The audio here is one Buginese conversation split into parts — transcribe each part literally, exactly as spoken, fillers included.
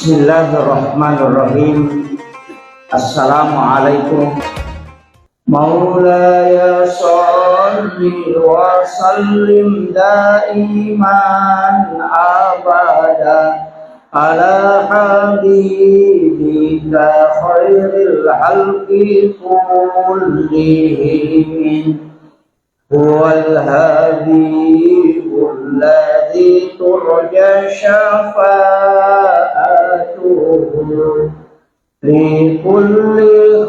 Bismillahirrahmanirrahim. Assalamualaikum. مولاي صل وسلم دائما أبدا على حبيبك خير الخلق كلهم. هو الحبيب الذي ترجى شفاعته في كل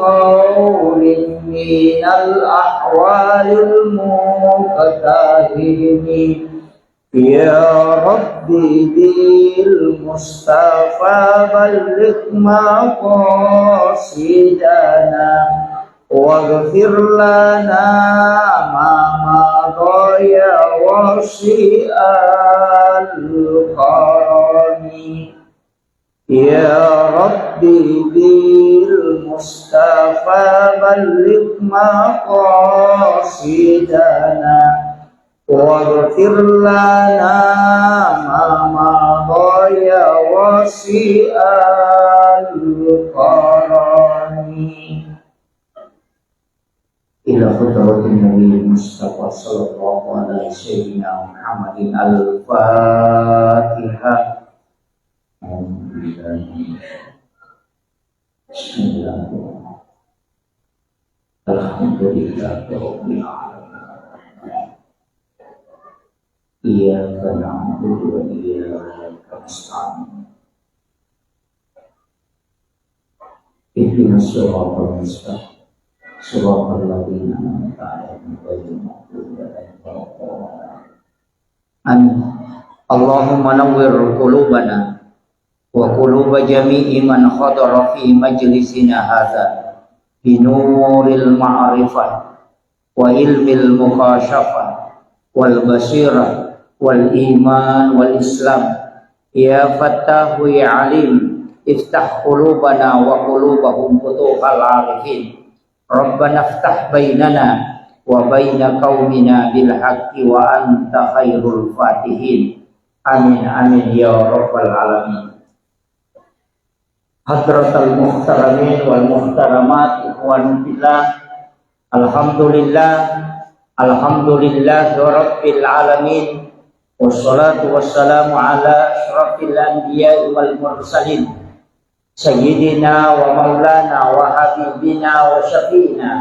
هول من الأهوال مقتحم. يا رب بالمصطفى بلغ مقاصدنا، واغفر لنا ما مضى يا واسع الكرم. يا رب بالمصطفى بلغ مقاصدنا، واغفر لنا ما مضى يا واسع الكرم. إلى حضرة النبي المصطفى صلى الله على سيدنا محمد. الفاتحة. بسم الله. الحمد لله رب العالمين. إياك نعبد وإياك نستعين. اهدنا الصراط المستقيم. صراط الذين أنعمت عليهم غير المغضوب عليهم ولا الضالين. آمين. اللهم نور قلوبنا وقلوب جميع من حضر في مجلسنا هذا بنور المعرفة وعلم المكاشفة والبصيرة والإيمان والإسلام. يا فتاح يا عليم، افتح قلوبنا وقلوبهم فتوح العارفين. ربنا افتح بيننا وبين قومنا بالحق وأنت خير الفاتحين. آمين، آمين يا رب العالمين. حضرة المحترمين والمحترمات، إخواني في الله، الحمد لله، الحمد لله رب العالمين، والصلاة والسلام على أشرف الأنبياء والمرسلين، سيدنا ومولانا وحبيبنا وشفيعنا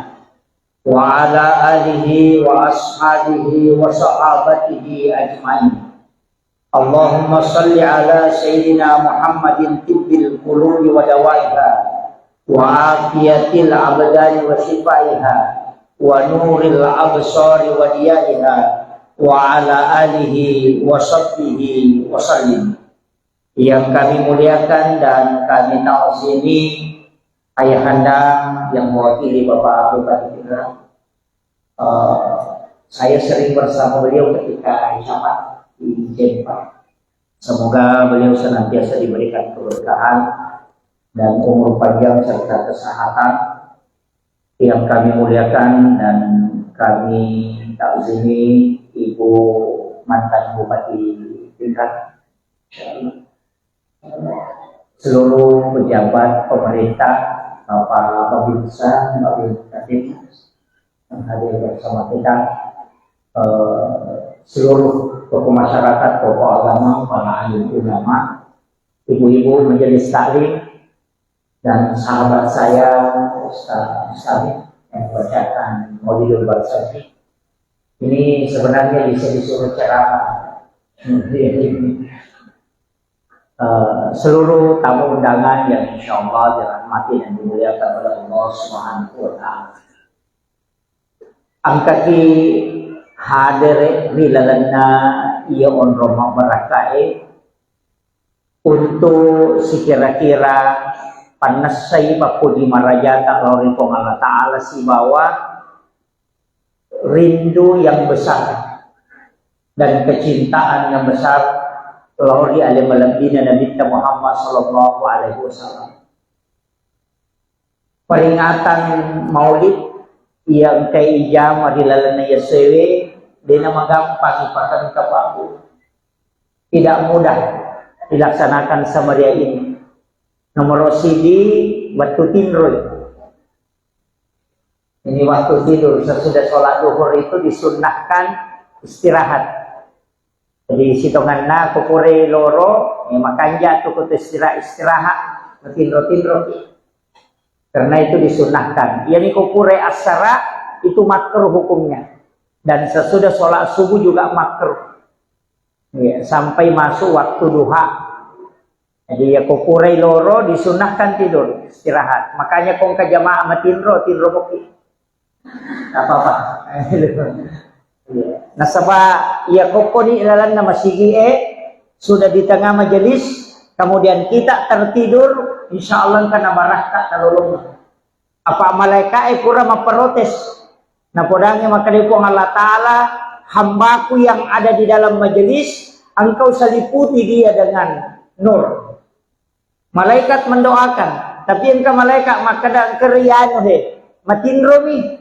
وعلى آله وأصحابه وصحابته أجمعين. اللهم صل على سيدنا محمد طب القلوب ودوائها وعافية الأبدان وشفائها ونور الأبصار وضيائها وعلى آله وصحبه وسلم. Yang kami muliakan dan kami ta'zimi Ayahanda yang mewakili Bapak Bupati Tangerang. Eh, saya sering bersama beliau ketika Isyarat di Jempa. Semoga beliau senantiasa diberikan keberkahan dan umur panjang serta kesehatan. Yang kami muliakan dan kami ta'zimi Ibu mantan Bupati Tangerang, seluruh pejabat pemerintah, Bapak Babinsa, Babinsa yang hadir bersama kita, eh, seluruh tokoh masyarakat, tokoh agama, para alim ulama, ibu-ibu majelis taklim, dan sahabat saya, Ustaz Mustami, yang membacakan Maulidul Barsaji. Ini sebenarnya bisa disuruh ceramah. Eh, seluruh tamu undangan yang insya Allah dirahmati dan dimuliakan oleh Allah Subhanahu wa Ta'ala. Engkaki hadere ri lalenna iya onrong mabbarakkae untuk sikira-kira pannessai pappuji marajata lao ri Puang Allah Ta'ala sibawa rindu yang besar dan kecintaan yang besar lao ri ale malebbina Nabitta Muhammad sallallahu alaihi wasallam. Peringatan Maulid yang engkai ijama ri lalenna yasewe dena magampang ipatengka, Pak Bu. Tidak mudah dilaksanakan semeriah ini. Nomor siji, waktu tinroi. Ini waktu tidur, sesudah sholat duhur itu disunnahkan istirahat. Jadi sitonganna ko pura loro, ya, makanja tu ko istirahat, istirahat, matinro-tinro. Karena itu disunnahkan. Yani ko pura asara itu makruh hukumnya. Dan sesudah sholat subuh juga makruh. Ya, sampai masuk waktu duha. Jadi ya ko pura loro disunnahkan tidur, istirahat. Makanya ko engka jamaah matinro, tinro moki. Nggak apa-apa. Iya. Nasaba iya kokkoni lalanna masigi e, sudah di tengah majelis, kemudian kita tertidur, insya Allah engka nabarakka talolong. Apa malaika e pura maprotes. Napodangi makkeda Puang Allah Ta'ala, hambaku yang ada di dalam majelis, engkau seliputi dia dengan nur. Malaikat mendoakan, tapi engka malaikat makkeda engka rianu he, matinromi.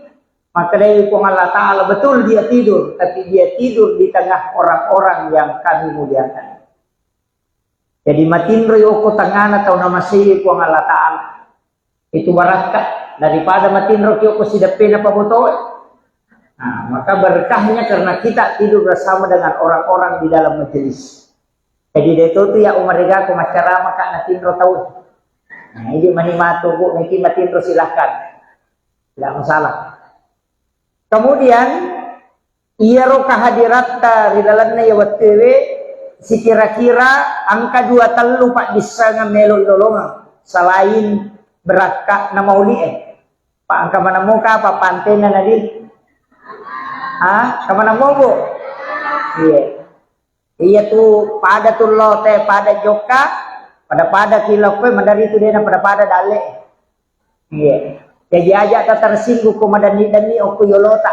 Makkedai Puang Allah Ta'ala, betul dia tidur, tapi dia tidur di tengah orang-orang yang kami muliakan. Jadi matinroi okko tengana tau namasei Puang Allah Ta'ala. Itu barakka daripada matinroki okko sideppena pabotoe. Nah, maka berkahnya karena kita tidur bersama dengan orang-orang di dalam majelis. Jadi de to tu ya umarega ko macarama ka natinro tau. Nah, ini mani matu bu, niki matinro silahkan. Tidak masalah. Kemudian iyaro kehadiratta ri lalenna iya wettuewe sikira-kira engka dua tellu paddissengeng melo ilolongeng selain berakka na mauli'e. Pak engka maneng moka apa pantenna nadi? Ha? Engka maneng mo, Bu? Iya. Iya tu pada tu lote, pada jokka, pada-pada kilokkoe, madari tu dena pada-pada dalle. Iya. Jadi aja ta tersinggung ko madanni-danni okko yolota.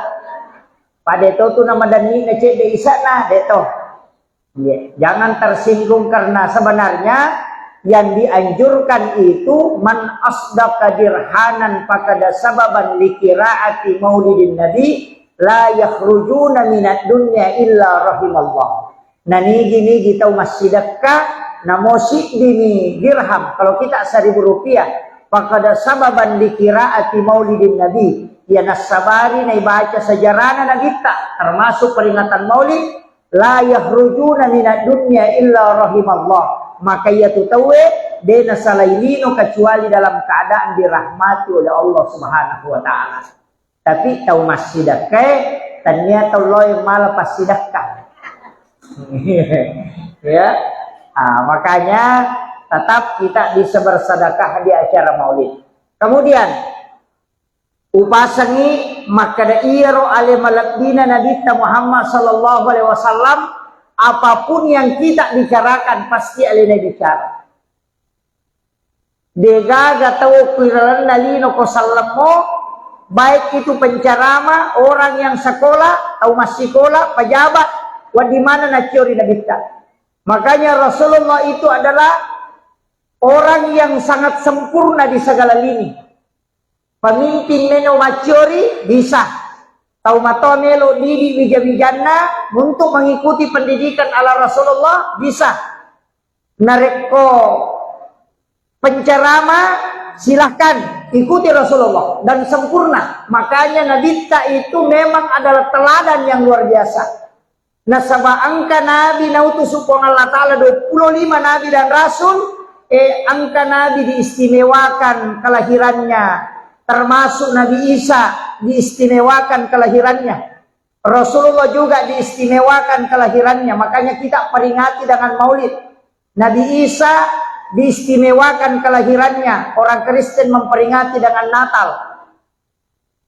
Pada to tu na madanni na cedde isana de to. Iya. Jangan tersinggung karena sebenarnya yang dianjurkan itu man asdaqa dirhanan fakada sababan likiraati maulidin nabi la yakhrujuna minad dunya illa rahimallah. Nanigi-nigi tau massidekka, namo siddimi dirham. Kalau kita seribu rupiah, fakada sababan likiraati maulidin nabi. Iya nassabari naibaca sejarahna nabitta, termasuk peringatan maulid, la yakhrujuna minad dunya illa rahimallah. Maka iya tu tauwe de nasalai lino kecuali dalam keadaan dirahmati oleh Allah Subhanahu wa Ta'ala. Tapi tau massidekkae, tania tau loe mala passidekka. Ya. Ah, makanya tetap kita bisa bersedekah di acara maulid. Kemudian upasengi makkeda iyaro ale malebbina Nabitta Muhammad sallallahu alaihi wasallam, apapun yang kita bicarakan pasti alena bicara. Degaga tau ku ilalenna lino ko sallemmo, baik itu pencerama, orang yang sekolah, tau massikola, pejabat, wedding maneng nacciori Nabitta. Makanya Rasulullah itu adalah orang yang sangat sempurna di segala lini. Pemimpin melo macciori bisa. Tau matoa melo didi wija-wijanna untuk mengikuti pendidikan ala Rasulullah bisa. Narekko pencerama, silahkan ikuti Rasulullah dan sempurna. Makanya Nabitta itu memang adalah teladan yang luar biasa. Nasaba engka nabi nautusu Puang Allah Ta'ala dua puluh lima nabi dan rasul, eh, engka nabi diistimewakan kelahirannya, termasuk Nabi Isa diistimewakan kelahirannya. Rasulullah juga diistimewakan kelahirannya, makanya kita peringati dengan maulid. Nabi Isa diistimewakan kelahirannya, orang Kristen memperingati dengan Natal.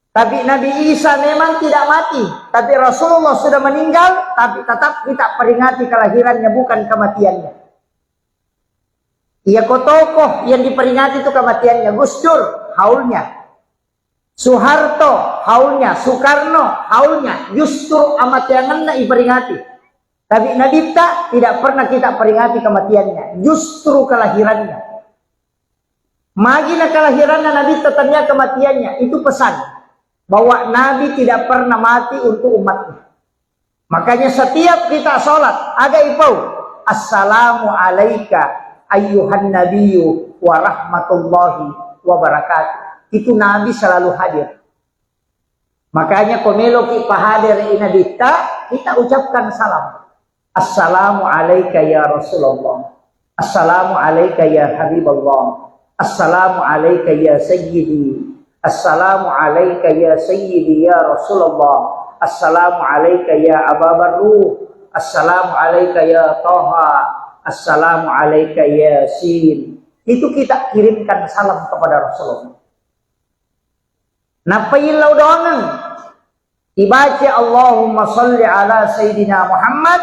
Tapi Nabi Isa memang tidak mati, tapi Rasulullah sudah meninggal, tapi tetap kita peringati kelahirannya, bukan kematiannya. Iya ko tokoh yang diperingati itu kematiannya, Gus Dur haulnya, Soeharto haulnya, Soekarno haulnya, justru amateangenna iperingati. Tapi Nabitta tidak pernah kita peringati kematiannya, justru kelahirannya. Magi na kelahiranna Nabitta tania kematiannya, itu pesan bahwa Nabi tidak pernah mati untuk umatnya. Makanya setiap kita sholat, aga ipau, "Assalamu alaika "Ayyuhan nabiyyu wa rahmatullahi wa barakatuh." Itu Nabi selalu hadir. Makanya ko meloki pahadere i Nabitta, kita ucapkan salam. "Assalamu alaika ya Rasulullah. Assalamu alaika ya Habiballah. Assalamu alaika ya Sayyidi. Assalamu alaika ya Sayyidi ya Rasulullah. Assalamu alaika ya Aba Barru. Assalamu alaika ya Taha. Assalamu alaika ya Sin." Itu kita kirimkan salam kepada Rasulullah. Nappa illau doangeng. Ibaca, "Allahumma salli ala Sayyidina Muhammad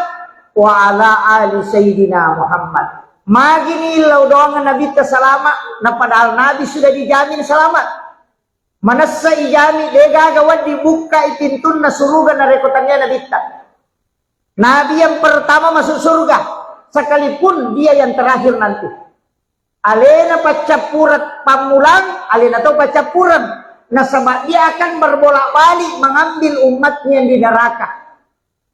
wa ala ali Sayyidina Muhammad." Magini illau doangeng Nabitta salama, na padahal Nabi sudah dijamin selamat. Manessa ijami, degaga wedding bukkai pintunna suruga narekko tania Nabitta. Nabi yang pertama masuk surga, sekalipun dia yang terakhir nanti. Alena paccappureng pammulang, alena to paccappureng. Nasaba dia akan berbolak-balik mengambil umatnya yang di neraka.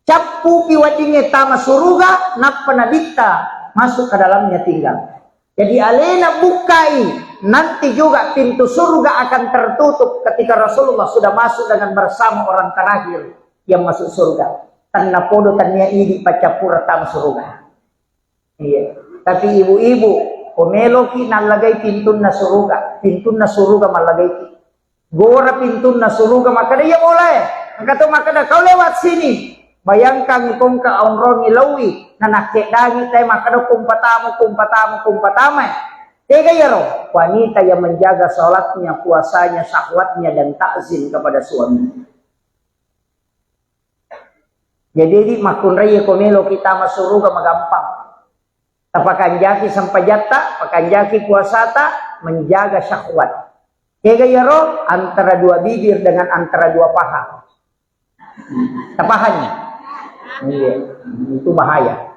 Cappupi weddingnge tama suruga, nappa Nabitta masuk ke dalamnya tinggal. Jadi alena bukkai, nanti juga pintu surga akan tertutup ketika Rasulullah sudah masuk dengan bersama orang terakhir yang masuk surga. Tennapodo tania idi paccappureng tama suruga. Iya. Tapi ibu-ibu, ko meloki nallagai pintunna suruga, pintunna suruga mallagaiki. Gora pintunna suruga, makkeda, "Iya bola e." Engka to makkeda, "Kau lewat sini." Bayangkan kongka onrongi laui, nanakkedangi tai makkeda, "Kumpatamu, kumpatamu, kumpatama." Tega iyaro? Wanita yang menjaga sholatnya, puasanya, syahwatnya, dan takzim kepada suami. Jadi, di makkunrai ko melo kita masuruga magampang. Tapakanjaki sempajatta, pakanjaki puasata, menjaga syahwat. Kega iyaro antara dua bibir dengan antara dua paha. Tapahannya? Iya, itu bahaya.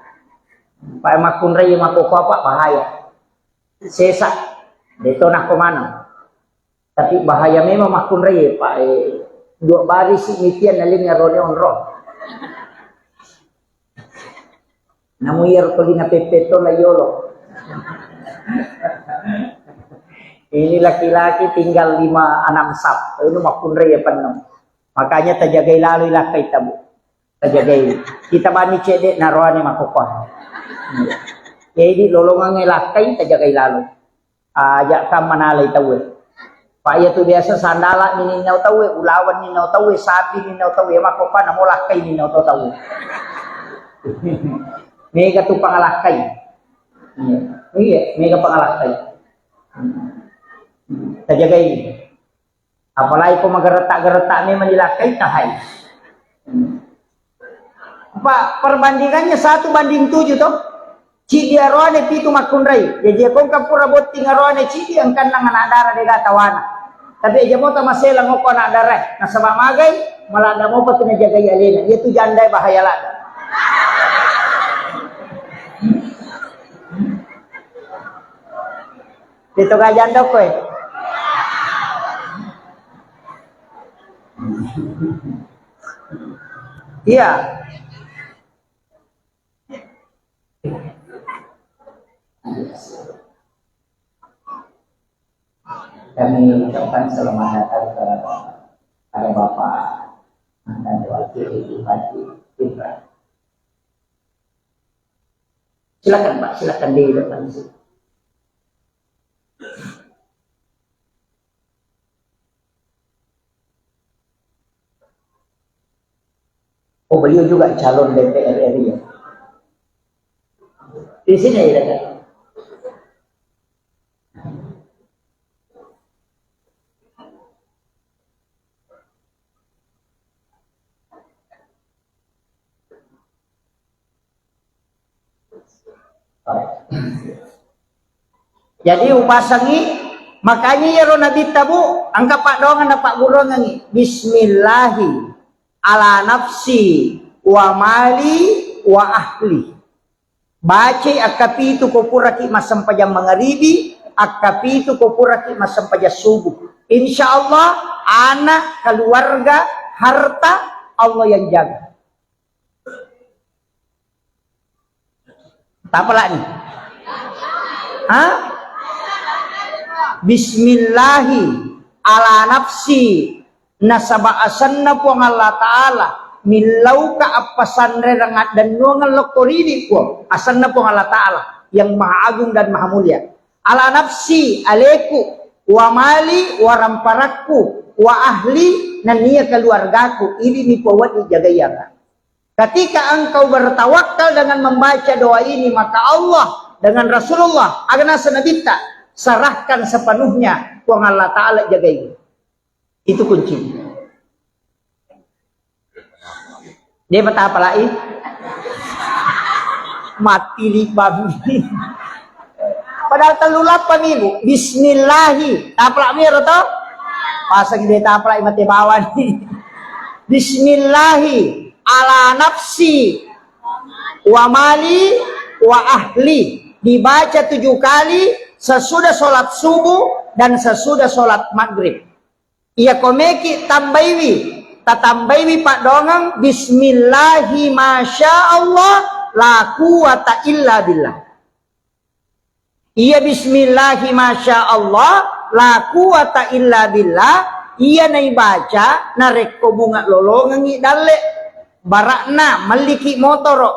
Pak makkunrai mako apa bahaya. Sesa, deto nako maneng. Tapi bahaya memang makkunrai, Pak. Eh, dua barisi mitian naling arone onro. Namu iyaro toli napeppetto la yolo. Ini laki-laki tinggal lima enam sap. Ini makkunrai ya penuh. Makanya tajagai lalu ilakkai tabu. Tajagai. Kita bani cedek naroane makokoa. Jadi lolongang ilakkai tajagai lalu. Aja' ka manalai tauwe. Pa' iya tu biasa sandala' ni ninnau tauwe, ulawan ninnau tauwe, sapi ninnau tauwe, makko pa' namolakkai ninnau to tauwe. Mega tu pangalakkai. Iya. Iya, mega pangalakkai. Tajagai. Apalagi ko magaretta-garetta memang dilakkai, tahai. Apa perbandingannya satu banding tujuh toh? Ciddi aroane pitu makkunrai. Jadi ko engka pura botting aroane ciddi, engka enneng anak dara dega tawana. Tapi aja mo tamasela ngoko anak dara. Nasaba magai, maladda mopa tu najagai alena. Iya tu jandai bahaya ladda. Itu gajang doko, eh. Iya. Kami ucapkan selamat datang kepada Bapak mantan Wakil Bupati Pinrang. Silakan, Pak, silakan di depan sini. Oh, beliau juga calon D P R R I ya? Di sini ya, Kak? Jadi upasangi, makanya iyaro Nabitta, Bu, engka paddoangeng napagguruangengngi, "Bismillahi ala nafsi wa mali wa ahli." Bacai akkapitu ko puraki massempajang mangaribi, akkapitu ko puraki massempajang subuh. Insya Allah, anak, keluarga, harta, Allah yang jaga. Tapalani. Ha? Bismillahi ala nafsi, nasaba asenna Puang Allah Ta'ala, millauka appasanrereng addennuangeng lokko ridi Puang, asenna Puang Allah Ta'ala yang maha agung dan maha mulia. Ala nafsi, aleku, wa mali, waramparakku, wa ahli, nennia keluargaku, idini Puang wedding jagaiyanga. Ketika engkau bertawakal dengan membaca doa ini, maka Allah dengan Rasulullah, aga naseng Nabitta, serahkan sepenuhnya, Puang Allah Ta'ala jagaimu. Itu kuncinya. Dia patapalai. Mati lipami. Padahal tellu lappa mi, Bu. Bismillahi. Tapalak mi ero to? Pasang dia tapalak mate bawani. Bismillahi ala nafsi wa mali wa ahli. Dibaca tujuh kali sesudah sholat subuh dan sesudah sholat maghrib. Iya komeki tambaiwi, tatambaiwi paddoangeng, bismillahi masya Allah, la quwata illa billah. Iya bismillahi masya Allah, la quwata illa billah. Iya naibaca narekko bunga lolongengngi dalle, barakna melliki motoro,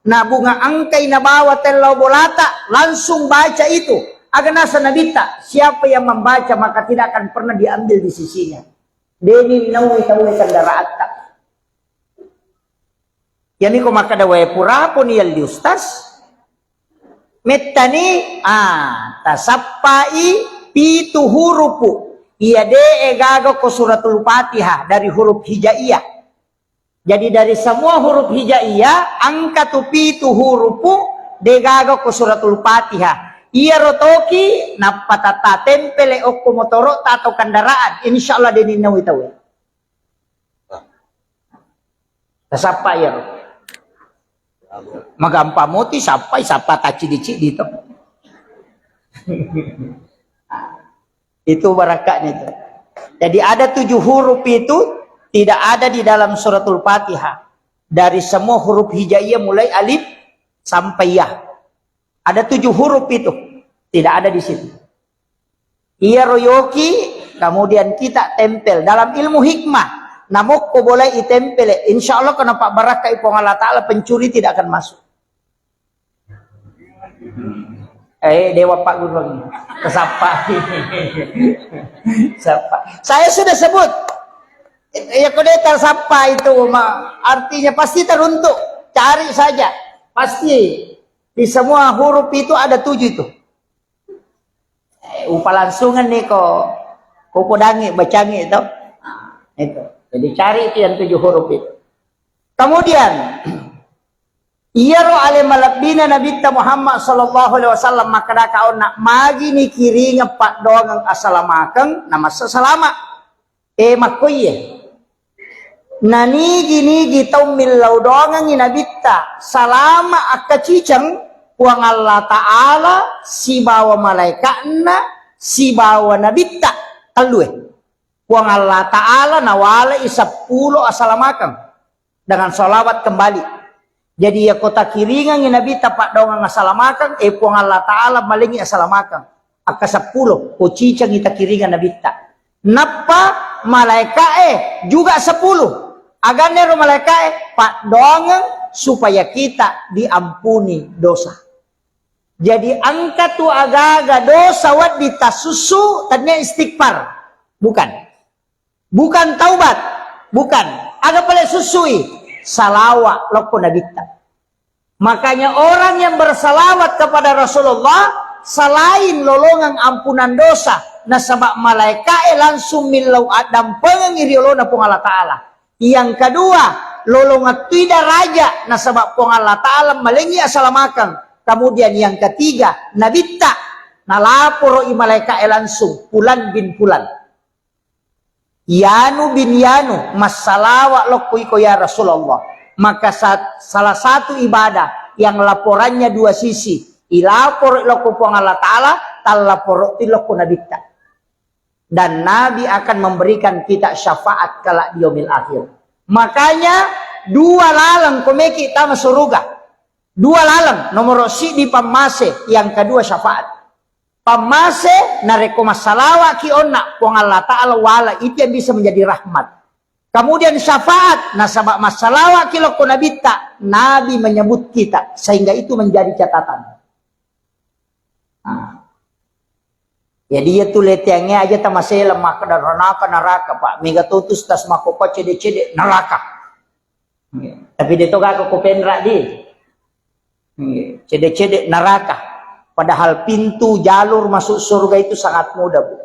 na bunga engkai nabawa tellau bolata, langsung baca itu. Aga naseng Nabitta, siapa yang membaca maka tidak akan pernah diambil di sisinya. Deni naui tauwe kendaraatta. Iyami ko makkeda, "Wae puraponi yalli Ustaz." Mettani, ah, tasappai pitu hurupu. Iya de gaga ko suratul Fatihah dari huruf hijaiyah. Jadi dari semua huruf hijaiyah, engka tu pitu hurupu de gaga ko suratul Fatihah. Iyaro toki nappa tata tempele okko motoro'ta atau kendaraan, insya Allah deni naui tauwe. Tasappa iyaro. Magampa moti sappai, sappa taccidi-cidi to. Itu barakatnya itu. Jadi ada tujuh huruf itu tidak ada di dalam suratul Fatihah. Dari semua huruf hijaiyah mulai alif sampai ya. Ada tujuh huruf itu. Tidak ada di situ. Iyaro yoki, kemudian kita tempel. Dalam ilmu hikmah, namokko boleh itempel. Insya Allah kena pak barakai Puang Allah Ta'ala, pencuri tidak akan masuk. Eh, Dewa Pak Guru lagi. Kesapa. Sapa. Saya sudah sebut. Ya, kode tersapa itu, ma-, artinya pasti teruntuk. Cari saja. Pasti. Di semua huruf itu ada tujuh itu. Eh, upalangsungan nih ko, ko podangi, bacangi itu. Nah, itu. Jadi cari itu yang tujuh huruf itu. Kemudian, iyaro ale malebbina Nabitta Muhammad sallallahu alaihi wasallam makkeda kaonna, magi nikiringeng paddoangeng asalamakeng, namassa salama. E, makkoiye. Nanigi-nigi tau millau doangengngi Nabitta, salama akkaciceng Puang Allah Ta'ala sibawa malaika'na sibawa Nabitta, tellue. Puang Allah Ta'ala nawalei seppulo asalamakeng dengan salawat kembali. Jadi, iya ko takiringengngi Nabitta paddoangeng asalamakeng, eh, Puang Allah Ta'ala malengngi asalamakeng. Akka seppulo, ko cicengngi takiringeng Nabitta. Nappa malaika'e juga sepuluh. Aganna ero malaika'e, paddoangeng supaya kita diampuni dosa. Jadi, engka tu agaga dosa wedding tasussu, tania istighfar. Bukan. Bukan taubat, bukan. Aga pale sussui? Salawa lokko Nabitta. Makanya orang yang bersalawat kepada Rasulullah selain lolongang ampunan dosa, nasaba malaika'e langsung millau addampengengngi ri olona Puang Allah Ta'ala. Yang kedua, lolongettui daraja, nasaba Puang Allah Ta'ala malengngi asalamakeng. Kemudian yang ketiga, Nabitta nalaporo i malaika'e langsung, Fulan bin Fulan. Yanu bin Yanu, massalawa lokko iko ya Rasulullah. Maka sa-, salah satu ibadah yang laporannya dua sisi, ilaporo lokko Puang Allah Ta'ala, tallaporo lokko Nabitta. Dan Nabi akan memberikan kita syafaat kelak di yaumil akhir. Makanya dua laleng komeki tama suruga. Dua laleng, nomoro siddi pammase, yang kedua syafaat. Pammase, narekko massalawa'ki onna, Puang Allah Ta'ala wala, itu yang bisa menjadi rahmat. Kemudian syafaat, nasaba massalawa'ki lokko Nabitta, Nabi menyebut kita, sehingga itu menjadi catatan. Nah. Jadi iya tu leteangnge aja tamaseleng makkeda ranaka naraka, Pak. Mega to tu stas makkokkoe cede-cede neraka. Tapi de to gako ko penra di. Cede-cede neraka. Padahal pintu jalur masuk surga itu sangat mudah, Bu.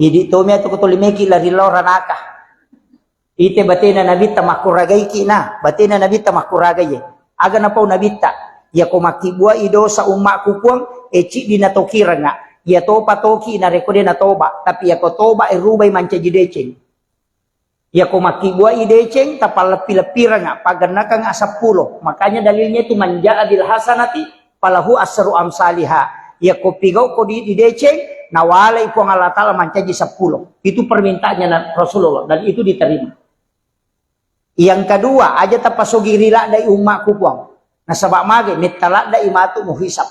Idi tomi atu ko tolimeki lari lao ranaka. Ite batena Nabitta makkuragaiki na, batena Nabitta makkuragai ye. Aga napau Nabitta, iyako makkibbuai dosa ummakku Puang, e ciddi natokirengnga. Iya topa toki narekko de natoba, tapi iyako toba e rubai mancaji deceng. Iyako makkibbuai deceng, tapalleppi-leppirengnga, paggennekengnga seppulo. Makanya dalilnya itu, "Man jaa bil hasanati falahu asru amsaliha." Iyako pigau ko di, di deceng, nawalai Puang Allah Ta'ala mancaji seppulo. Itu permintaannya na-, Rasulullah, dan itu diterima. Yang kedua, aja tapasogi ri laddai ummakku Puang. Nasaba mage, metta laddai matu muhisab.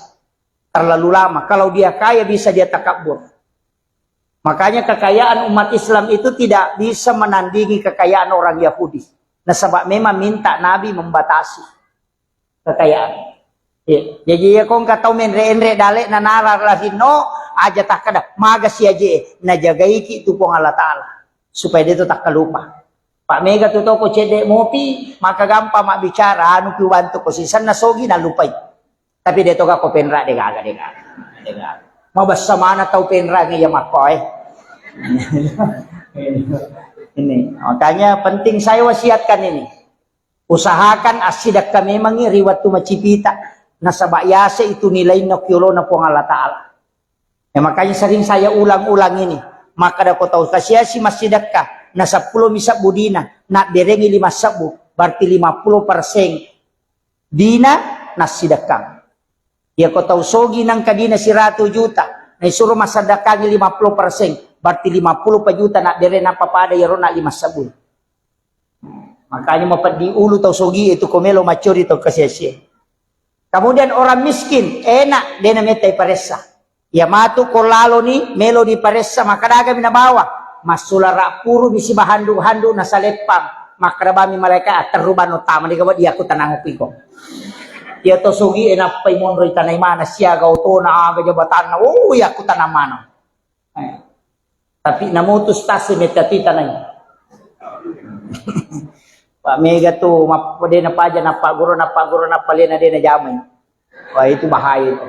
Terlalu lama. Kalau dia kaya, bisa dia takabur. Makanya kekayaan umat Islam itu tidak bisa menandingi kekayaan orang Yahudi. Nasaba memang minta Nabi membatasi kekayaan. Iya. Jadi iya ko engka tau menre-enre dale na nara lahinno, aja takkeda, maga si aje, najagaiki tu Puang Allah Ta'ala. Supaya dia tu takkalupa. Pak mega tu toko cedde mopi, maka gampang mabbicara, anu pi bantu ko sisenna sogi nalupai. Tapi de to gako penra, de gaga, de gaga. De gaga. Mabessa mana tau penra ngi ya makko, eh. Ini, makanya penting saya wasiatkan ini. Usahakan assidekka memangngi ri wettu macipita. Nasaba yase itu nilainna ki olona Puang Allah Ta'ala. Ya, makanya sering saya ulang-ulang ini. Makkeda ko tau kasiasi massidekka, na seppulo mi sebbu dina, nabberengi lima sebbu, berarti lima puluh persen dina nassidekkang. Iya ko tau sogi nangka dina siratu juta, naisuro massedekkangi lima puluh persen, berarti lima puluh pa juta nabbere nappa pada iyaro na lima sebbu. Makanya mapeddi ulu tau sogi itu ko melo maccori tau kasiasi. Kemudian orang miskin, enak, dena metta iparessa. Iya matu ko laloni, melo diparessa, makkadagami nabawa. Massulara puru bisi bahandu-handu nasaleppang. Makkadabami malaika, "Atterru bano tama di gawa diaku tenang iko." Iya to sogi e nappai monro itanai mana siaga otona aga jabatanna. Oh, iya aku tanang mana. Eh. Tapi namutus tasi metta tu itanai. Pak mega tu, map-, dena paja nappa guru, nappa guru, nappa lena dena jamai. Wah, itu bahaya itu.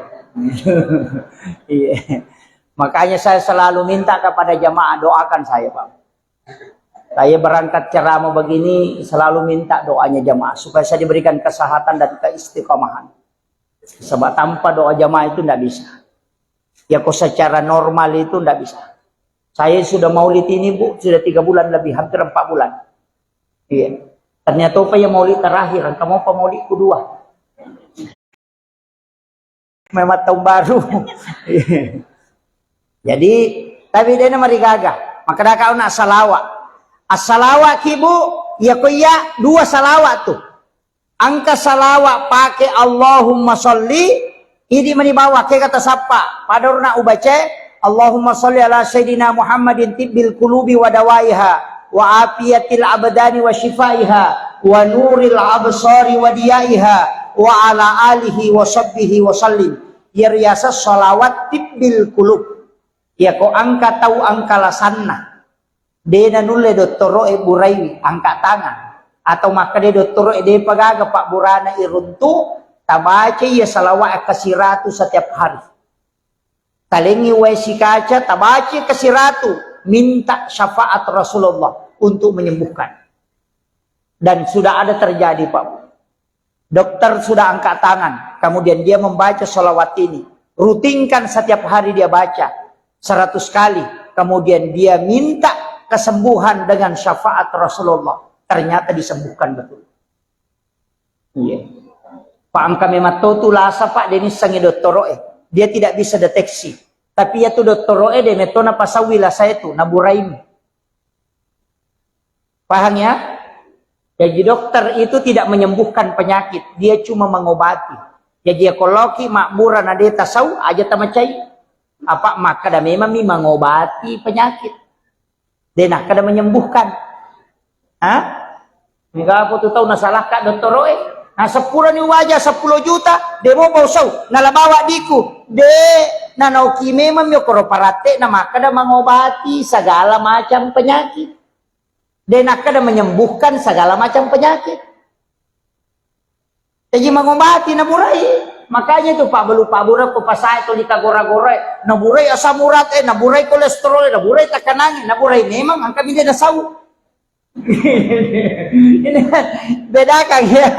Iya. Makanya saya selalu minta kepada jamaah, doakan saya, Pak. Saya berangkat ceramah begini, selalu minta doanya jamaah supaya saya diberikan kesehatan dan keistiqomahan. Sebab tanpa doa jamaah itu ndak bisa. Ya, kok secara normal itu ndak bisa. Saya sudah maulid ini, Bu, sudah tiga bulan lebih, hampir empat bulan. Iya. Ternyata apa ya maulid terakhir, kamu apa maulid kedua? Memang tahun baru. Jadi, tapi dena marigaga. Maka dah kau nak salawat. Assalawa ki, Bu, ya ko iya dua salawat tu. Engka salawat pake Allahumma sholli, idi mani bawah, ke kata sappa. Pada urna ubace, Allahumma sholli ala sayyidina Muhammadin tibbil qulubi wa dawaiha, wa afiyatil abdani wa shifaiha, wa nuril absari wa diyaiha, wa ala alihi wa sahbihi wa sallim. Iya riaseng salawat tibbil qulub. Iya ko engka tau engka lasanna. De nanulle dottoro'e buraiwi, angka tangan. Atau makkeda dottoro'e, depa gaga pabburana iruntu, tabaca iya salawat kasiratu setiap hari. Talengi wae sikaca, tabaca kasiratu, minta syafaat Rasulullah untuk menyembuhkan. Dan sudah ada terjadi, Pak. Dokter sudah angkat tangan, kemudian dia membaca salawat ini. Rutinkan setiap hari dia baca seratus kali. Kemudian dia minta kesembuhan dengan syafaat Rasulullah. Ternyata disembuhkan betul. Iya. Pak, engka memang to tu lasa, Pak, de nissengi dottoro'e. Dia tidak bisa deteksi. Tapi ya tu dottoro'e de metto napasawi lasa itu, naburaimi. Paham ya? Jadi dokter itu tidak menyembuhkan penyakit, dia cuma mengobati. Jadi ya koloki mabbura na de tasau aja tamacai. Apa makkeda memang mi mengobati penyakit. De nakkeda menyembuhkan. Ha? Mega apa tu tau nasalahka dottoroe? Nah, seppulo ni waja seppulo juta, de mopa usau, nala bawa diku. De, nanoki memang mi okoro paratte na makkeda mengobati segala macam penyakit. De nakkeda menyembuhkan segala macam penyakit. Jaji mangobati naburai. Makanya itu pabbalu-pabbura ko pasae to dikagora-gorai, naburai asam urat e, naburai kolesterol e, naburai tekanangnge, naburai memang engka mi de nasau. Ini bedakan ya.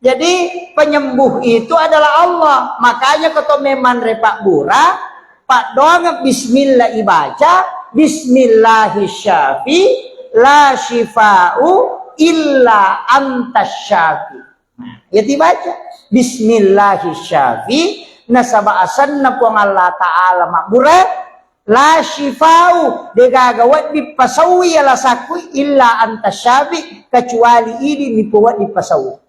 Jadi penyembuh itu adalah Allah. Makanya ko to memang repa bura, paddoang bismillah ibaca, bismillahi syafi, la syifa'u illa anta syafi. Nah, ya dibaca bismillahi syafi, nasaba asanna Puang Allah Ta'ala mabbura, la syifa'u, degaga wedding pasaui ala sakui, illa anta syafi, kecuali idi mi wedding pasaui.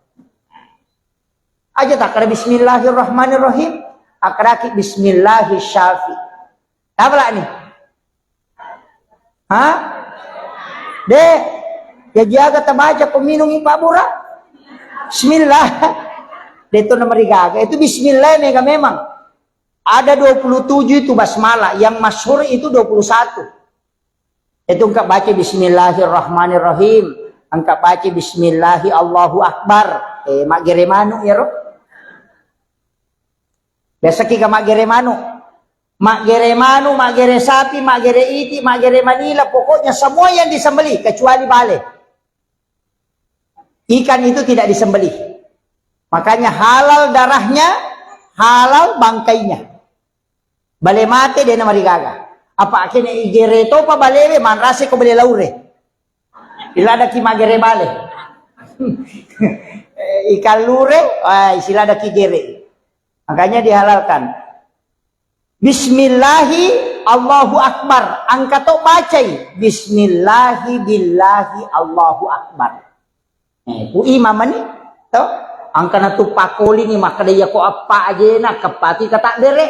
Aja takkada bismillahirrahmanirrahim, akkadaki bismillahi syafi. Tapalani. Ha? De, jaji aga tabaca ko minungi pabura? Bismillah. De to namarigaga. Itu bismillah mega memang. Ada dua puluh tujuh itu basmalah, yang masyhur itu dua puluh satu. Itu engka baca bismillahirrahmanirrahim, engka baca bismillahi Allahu Akbar. Eh, maggere manu iyaro. Biasa ki ga maggere manu. Maggere manu, maggere sapi, maggere iti, maggere manila, pokoknya semua yang disembelih kecuali bale. Ikan itu tidak disembelih. Makanya halal darahnya, halal bangkainya. Bale mate de namarigaga. Apa kene igere topa balewe manrase ko bale laure. Iladaki maggere bale. Ikan lure, ah, siladaki gere. Makanya dihalalkan. Bismillahi Allahu Akbar. Engka to bacai. Bismillahi billahi Allahu Akbar. Eh, ku imam mani, to? Engka na tu pakoli ni makkeda, iya ko eppa ajena, keppaki katabbere.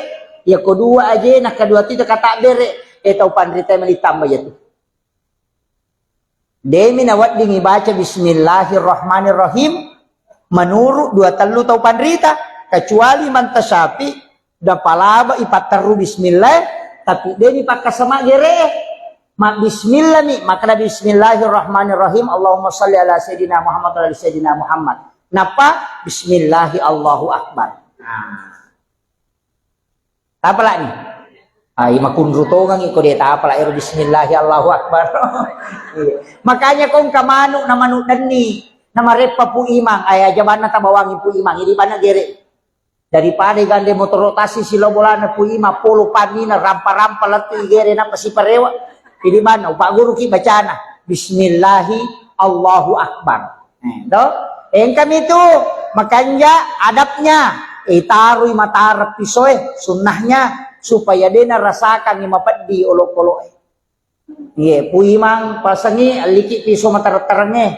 Iya ko dua ajena, kedua tu katabbere. Eh, tau panrita mani tamba iya tu. Demi nawedding ibaca bismillahirrahmanirrahim. Menurut dua tellu tau panrita, kecuali manta syafi, Napalaba ipatterru bismillah, tapi de ni pakkasama gere. Ma bismillah ni, makkeda bismillahirrahmanirrahim. Allahumma shalli ala sayyidina Muhammad wa ala ali sayyidina Muhammad. Nappa bismillahi Allahu akbar. Nah. Tapalani. Ai makunru tongangi ko de tapala ero bismillahi Allahu akbar. Iya. Makanya ko engka manu na manu denni na mareppa Pu Imang, ai aja banna tabawangi Pu Imang, idi banna gere. Daripada gande motoro tassi silo bolana Pu Imang, polo pannina rampa-rampa lettu igere nappa siparewa. Idi manna upagguruki bacana bismillahi Allahu akbar. Eh, to? Engkami tu makanja adabnya. Eh, tarui matara pisoe sunnahnya supaya de narasakangi mapeddi olokoloe. Iye, Pu Imang pasangi alliki piso matara-tarangnge.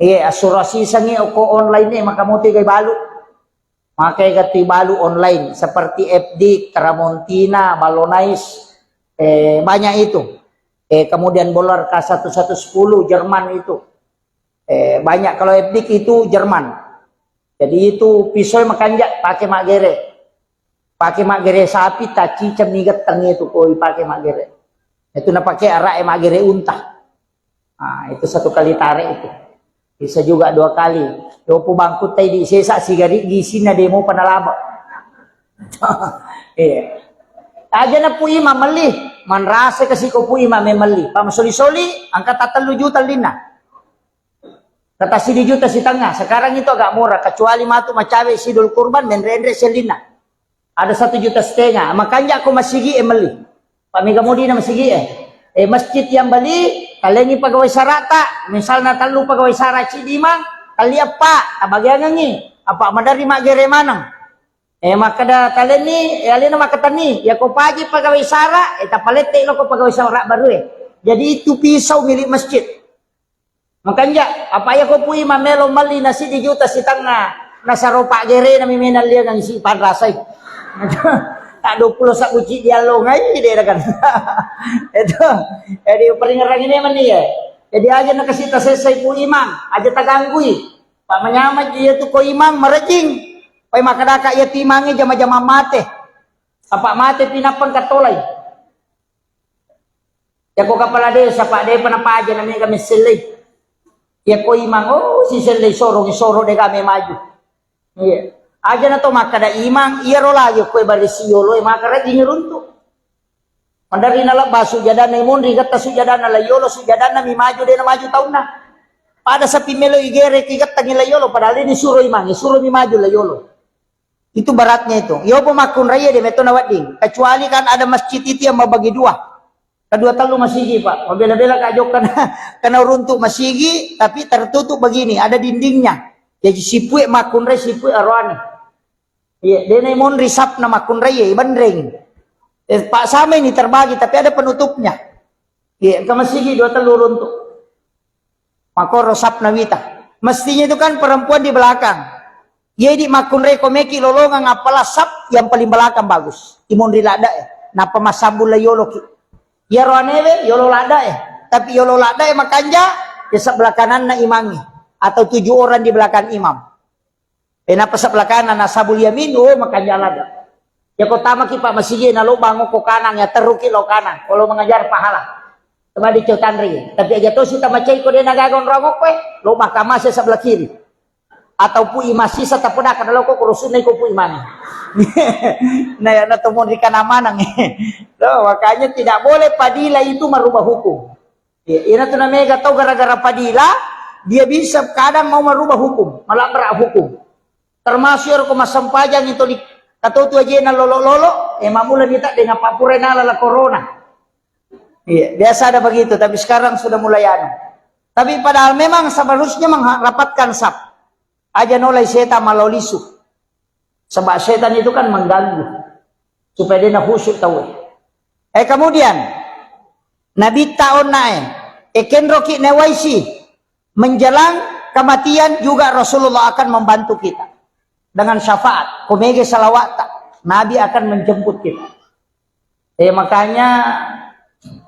Iye, assurasisangi okko online e maka motigai balu. Makai gatti balu online seperti F D, Tramontina, Ballonais, eh, banyak itu. Eh, kemudian Bolar K satu satu sepuluh Jerman itu. Eh, banyak kalau F D itu Jerman. Jadi itu pisau makanja pakai maggere. Pakai maggere sapi tacica miga tengi itu koi pakai maggere. Itu napakai arak maggere unta. Ah, itu satu kali tarik itu. Bisa juga dua kali. Dopo bangkut tai di sesa sigari gisina demo panalaba. Iya. Aja na Pu Imang melli, manrasa kasi ko Pu Imang melli. Pak masoli-soli, angka tatellu juta lina. Kata sidi juta setengah. Sekarang itu agak murah, kecuali matu macawe sidul kurban, menre-enre selina. Ada satu juta setengah. Makanja ko masigi e melli. Pak mega modi na masigi e. Eh, masjid yang beli, talengi pegawai sarata, misalna tellu pegawai sara cidi mang, tali apa, tabagiangengi. Apa madari maggere maneng. Eh, makkeda talenni, eh, alena makkatenni, ya ko paji pegawai sara, eh, tapalette lo ko pegawai sara baru e. Jadi itu pisau milik masjid. Makanja, apa ya ko Pu Imang melo melli na sidi juta setengah, nasaro paggerena mi menang liangang si panrasai. Tak dua puluh sabbu cik diallongai deh kan. Itu. Jadi peringeran ini meni ya. Jadi aja nakasih tasesai Pu Imang, aja taganggui. Pak manyameng iya tu ko Imang marejing. Pai makadaka iya tu Imangnge jama-jama mate. Apa mate pinapang katolai. Yako kepala desa, Pak, depa napaja na mega messellei. Yako Imang, oh, sisellei sorong, soro dega me maju. Iya. Aja na to makkada Imang, iyaro lagi koe barisi yolo e maka rajing runtu. Mandari na labba sujadanna imonri getta sujadanna la yolo sujadanna mi maju de na maju taunna. Pada sapi melo igere ki getta ngi la yolo padahal ini suro Imang, suro mi maju la yolo. Itu beratnya itu. Yopo makkunrai de metto na wedding. Kecuali kan ada masjid itu yang membagi dua. Kedua tellu masigi, Pak. Mabela-bela ka jokka na, kena runtuk masigi, tapi tertutup begini, ada dindingnya. Jadi sipue makkunrai, sipue aroane. Iya, dena monri sapna makkunrai, iya, ibenreng. Eh, Pak, sama ini terbagi, tapi ada penutupnya. Iya, ke masigi dua tellu runtuk. Makoro sapna wita. Mestinya itu kan perempuan di belakang. Jadi makkunrai ko meki lolongang apala sap yang paling belakang bagus. Imonri ladda e. Napa masambung la yolo ki. Iyaro anewe yolo ladda e. Tapi yolo ladda e makanja ya sebelah kananna imangi atau tujuh orang di belakang imam. Eh, napa sebelah kanan, nasabul yamin, oh, makanja ladda. Ya ko tamaki Pak masigi na lo bango ko kanang ya teruki lo kanang. Kalau mengajar pahala. Cuma di tanri. Tapi aja to si tamacai ko de na gaga onrong ko e, lo makamase sebelah kiri. Atau Pu Imang sisa tapedaka dalo ko kurusunna iko Pu Imang. Nah, ya na to monri kana manang. Loh, makanya tidak boleh padilah itu merubah hukum. Iya, ina tu namega tau gara-gara padila, dia bisa kadang mau merubah hukum, melabrak hukum. Termasuk ero ko massempajang itu di katotu ajena lolo-lolo, eh, mamula nita dengan papura nala la corona. Iya, biasa ada begitu, tapi sekarang sudah mulai anu. Tapi padahal memang seharusnya merapatkan saf. Aja nolai setan malolisu. Sebab setan itu kan mengganggu. Supaya dia khusyuk tahu. Eh, kemudian, Nabi ta onna e, ekenroki newaisi, menjelang kematian juga Rasulullah akan membantu kita. Dengan syafaat, komege salawat, Nabi akan menjemput kita. Eh, makanya,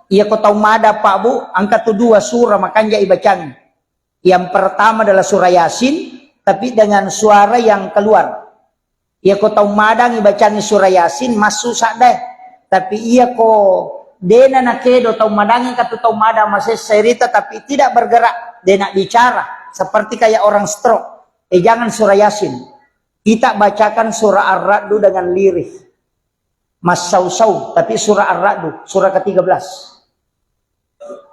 iya ko tau mada, Pak, Bu, angka tu dua surah makanja ibacang. Yang pertama adalah surah Yasin, tapi dengan suara yang keluar. Iya ko tau madangi bacangi surah Yasin, massu sadda. Tapi iya ko dena nakedo tau madangi katu tau madang masessa rita, tapi tidak bergerak, dena bicara, seperti kayak orang stroke. Eh, jangan surah Yasin. Kita bacakan surah Ar-Ra'du dengan lirih. Massausau, tapi surah Ar-Ra'du, surah ketiga belas.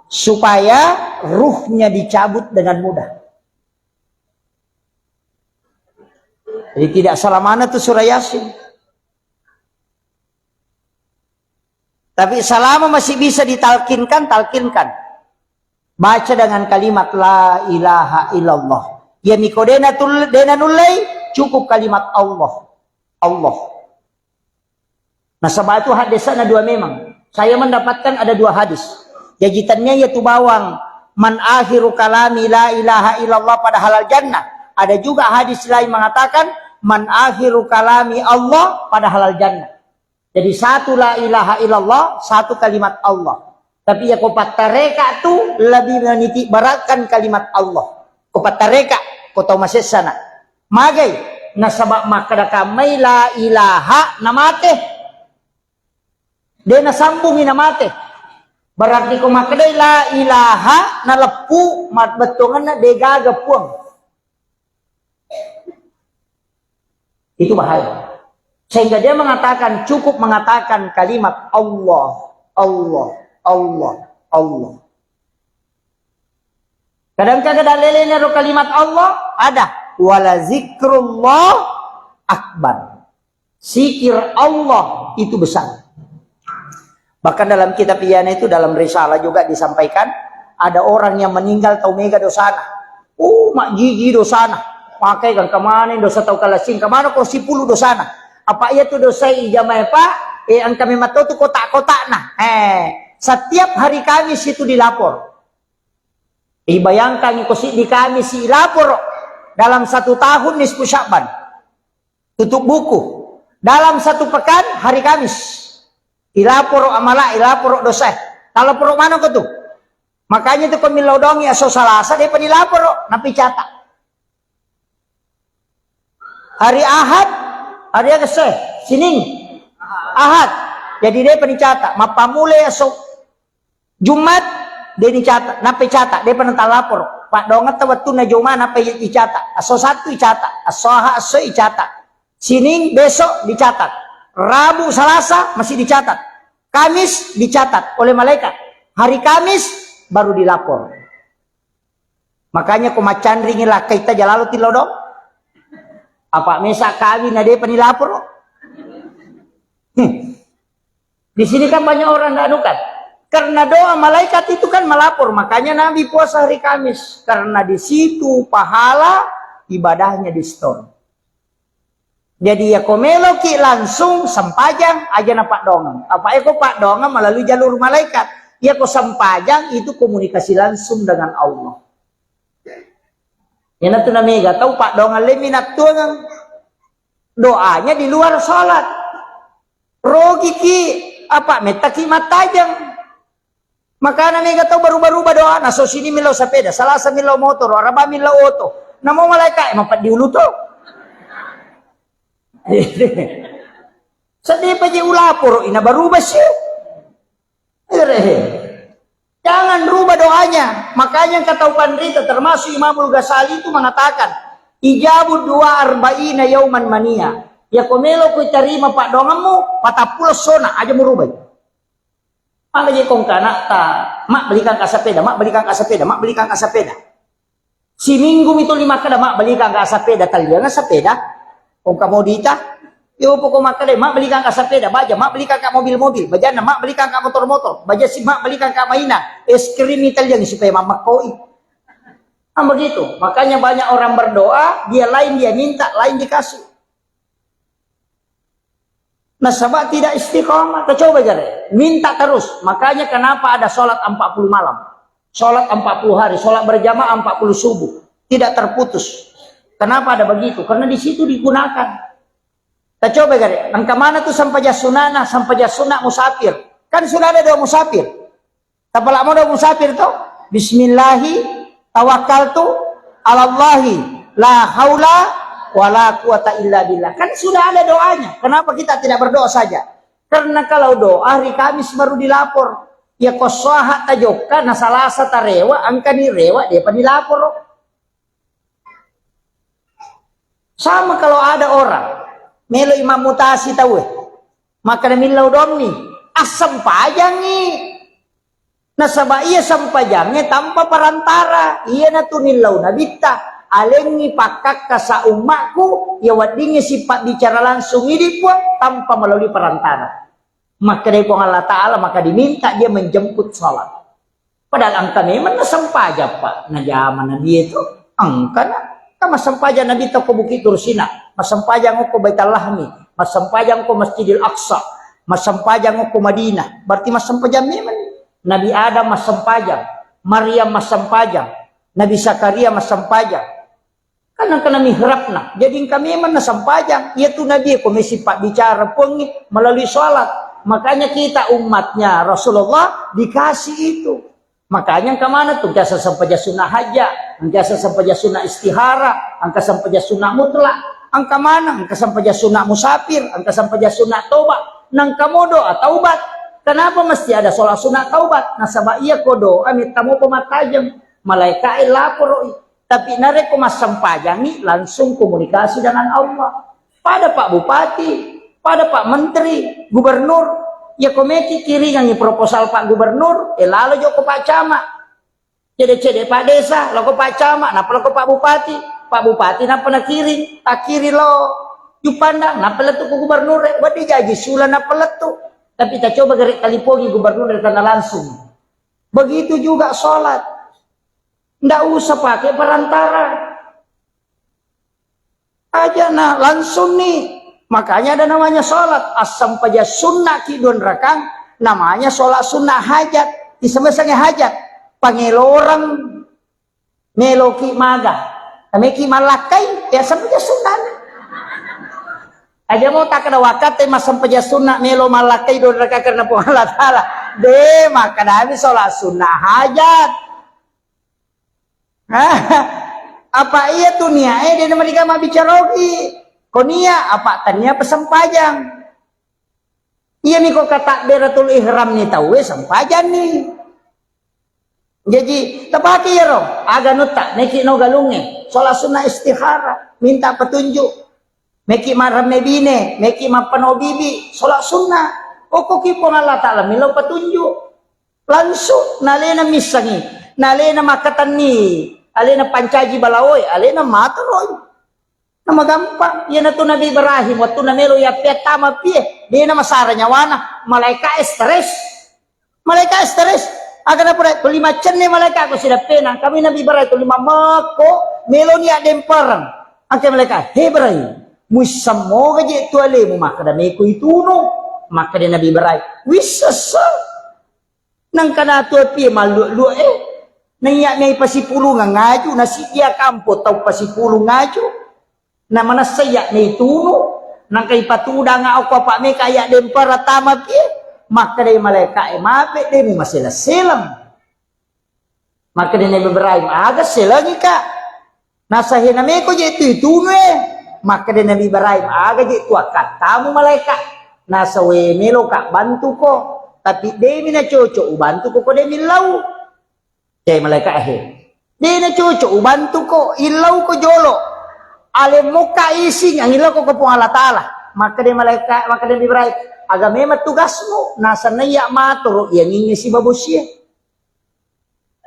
Supaya ruhnya dicabut dengan mudah. Jadi tidak salah mana tuh surah Yasin. Tapi selama masih bisa ditalkinkan, talkinkan. Baca dengan kalimat la ilaha illallah. Ya miko dena tul-, dena nullei, cukup kalimat Allah. Allah. Nasaba itu hadisnya dua memang. Saya mendapatkan ada dua hadis. Jaji tania ya tu bawang man akhiru kalami la ilaha illallah pada halal jannah. Ada juga hadis lain mengatakan man akhiru kalami Allah pada halal jannah. Jadi satu la ilaha illallah, satu kalimat Allah. Tapi ya ko pattareka tu lebih meniti beratkan kalimat Allah. Ko pattareka, ko tau masessana. Magai, nasaba makkada kammai la ilaha namate. De nasambungi namate. Berarti ko makkedai la ilaha naleppu, mat-, bettuanganna de gaga puang. Itu bahaya. Sehingga dia mengatakan, cukup mengatakan kalimat Allah, Allah, Allah, Allah. Kadang kagak dalilnya ro kalimat Allah, ada. Wala zikrullah akbar. Zikir Allah itu besar. Bahkan dalam kitab Ihya'na itu, dalam risalah juga disampaikan, ada orang yang meninggal tau mega dosana. Oh, majjiji dosana. Makai kan kemana dosa tau kalasing, kemana ko sipulu dosana. Apa iya tu dosa ijamai, Pak? Eh, engka memang tu kotak-kotakna. Eh, setiap hari Kamis itu dilapor. Ibayangkan ko si di Kamis si lapor dalam satu tahun nisfu Sya'ban. Tutup buku. Dalam satu pekan, hari Kamis. Ilaporo amala, ilaporo dosa. Talaporo manoko tu. Makanya tu ko millau dongi aso Salasa, depa nilaporo, napi cata. Hari Ahad, hari aga se? Sining. Ahad. Jadi depa nicata. Mappamula aso Jumat, de nicata, nape cata, depa natalaporo. Paddoangetta wettunna Juma, nape icata. Aso Sattu icata, aso Aha, aso icata. Sining besok dicatat. Rabu, Salasa masih dicatat. Kamis dicatat oleh malaikat. Hari Kamis baru dilapor. Makanya ko maccanringi lakkaita jalalo tilodong. Apa mesa kawin na depa nilaporo. Hmm. Di sini kan banyak orang ndak anu kan. Karena doa malaikat itu kan melapor, makanya Nabi puasa hari Kamis. Karena di situ pahala ibadahnya di store. Jadi ya ko meloki langsung sempajang aja na paddoangeng. Apa eko paddoangeng melalui jalur malaikat. Ya ko sempajang itu komunikasi langsung dengan Allah. Yana tu namega tau paddoangeng lemmi nattuangeng. Doanya di luar salat. Rogiki apa mettaki mattajeng. Makana mega tau baruba-ruba doana, so sini millau sepeda, Salasa millau motor, Araba millau oto. Namo malaika e mapeddi ulu to. Sedih paje ulaporo ina baruba sih. Ere. Jangan rubah doanya. Makanya kata panrita termasuk Imamul Ghazali itu mengatakan, "Ijabu dua arba'ina yauman mania." Ya ko melo ku tarima paddoangemmu, patappulo sona aja murubai. Maka je kong kanakta, "Mak, belikan ka sepeda, mak, belikan ka sepeda, mak, belikan ka sepeda." Siminggu mi tuli makkeda, "Mak, belikan ka sepeda." Talliang sepeda. Kong kamodita. Yo poko makkeda, "Mak, belikan ka sepeda." Baja, "Mak, belikan ka mobil-mobil." Bajanna, "Mak, belikan ka motor-motor." Baja si, "Mak, belikan ka mainan." Es krim mi talliang supaya mammakkoi. Nah, begitu. Makanya banyak orang berdoa, dia lain dia minta, lain dikasih. Nasaba tidak istiqomah, coba gare, minta terus. Makanya kenapa ada sholat empat puluh malam, sholat empat puluh hari, sholat berjamaah empat puluh subuh, tidak terputus. Kenapa ada begitu? Karena di situ digunakan. Coba gare, engka mana tu sampaja sunana, sampaja sunat musafir? Kan sudah ada doa musafir. Tapalak modo musafir to? Bismillahi tawakkaltu alallahi la haula wala quwata illa billah. Kan sudah ada doanya. Kenapa kita tidak berdoa saja? Karena kalau doa hari Kamis baru dilapor. Ya ko soha tajokka na Salasa tarewa, engkani rewa depa dilaporo. Sama kalau ada orang melo imam mutasi tauwe, maka millau dommi, assempajangi. Nasaba iya sempajangnge tanpa perantara, iyanatu nillau nabitta, alengngi pakkakka sa ummakku, iya weddingngi sipabbicara langsung idi Puang tanpa melalui perantara. Makkedai Puang Allah Ta'ala, maka diminta dia menjemput salat. Padahal engka memang nasempajang, Pak, najama Nabi itu. Engka na, kan massempajang Nabi to ko Bukit Tursina, massempajang ko Baitul Lahmi, massempajang ko Masjidil Aqsa, massempajang ko Madinah. Berarti massempajang memang. Nabi Adam massempajang, Maryam massempajang, Nabi Zakaria massempajang. Kan engka na mihrabna. Jadi engka memang nasempajang. Iya tu Nabi ko mesi pabbicara Puangnge melalui salat. Makanya kita umatnya Rasulullah dikasih itu. Makanya engka mana tu, engka sempajang sunnah hajat, engka sempajang sunnah istihara, engka sempajang sunnah mutlak, engka mana, engka sempajang sunnah musafir, engka sempajang sunnah toba, nengka mo doa taubat. Kenapa mesti ada sholat sunnah taubat? Nasaba iya ko doa mitta mo pemattajeng, malaika e laporoi. Tapi narekko massempajangi, langsung komunikasi dengan Allah. Pada Pak Bupati, pada Pak Menteri, Gubernur, ya ko meki kiringangi proposal Pak Gubernur, e lalo joko Pak Camat. Cede-cede Pak Desa, loko Pak Camat, nappa loko Pak Bupati. Pak Bupati nappa nakiring, takiring lo Juppandang, nappa lettu ko Gubernur, e, wedding jaji sula nappa lettu. Tapi tacoba gare talipongi Gubernur e tanna langsung. Begitu juga sholat. Ndak usah pakai perantara. Aja na langsung nih. Makanya ada namanya sholat. Assempajang sunnah ki dua rakang, namanya sholat sunnah hajat. Isemesange hajat. Pangeloreng meloki maga. Nameki malakkai, ya sempajang sunnah. Aja mo takkeda wakkatte massempajang sunna melo mallakkai dua rakaat karena Puang Allah Ta'ala. De, makkedami sholat sunnah hajat. Apa iya tu niae de namariga mabbicara ogi. Ko nia apa tania pesempajang. Iyami ko katabbiratul ihram ni tauwe sempajanni. Jaji tapake iyaro aga nutta, meki no galungnge, sholat sunnah istikharah, minta petunjuk. Meki maremme bine, meki mappano bibi, sholat sunnah. Okkoki Puang Allah Ta'ala milo petunjuk. Langsung nalena missangi, nalena makkatenni, alena pancaji balaoe, alena matoroi. Namagampang. Iyanatu Nabi Ibrahim, wettunna melo yappeattama pie, dena masara nyawana, malaika e stres. Malaika e stres. Aga napoda, tuli maccenne malaika ko sidappena, kami Nabi Ibrahim tuli mammekko, meloni addempereng. Angke malaika, "He Ibrahim, muissammoga je tu alemu makkeda meko itunu?" Makkeda Nabi Ibrahim, "Wissessa." Nangka natu apie malluak-luak e. Naiya mei pasipulung ngaju, nasijia kampo tau pasipulung ngaju. Na manessa iya mei tunu, nangka ipatudanga okko apa meka iya dempara tama pie. Makkedai malaika e, "Mape de mumaseleng-seleng." Makkeda Nabi Ibrahim, "Aga selengi ka?" Nasa, "He nameko je tu itunu e." Makkeda Nabi Ibrahim, "Aga je tu akkattamu malaika?" Nasa, "We melo ka bantuko, tapi demi na cocok ubantuko ko demi lau." Cai malaika he. "De na cocok ubantuko, illau ko jolo. Alemmu ka ising angillau ko Puang Allah Ta'ala." Makkeda malaika, makkeda Nabi Ibrahim, "Aga memang tugasmu?" Nasa, "Naiya matoro iyanginge sibabosie."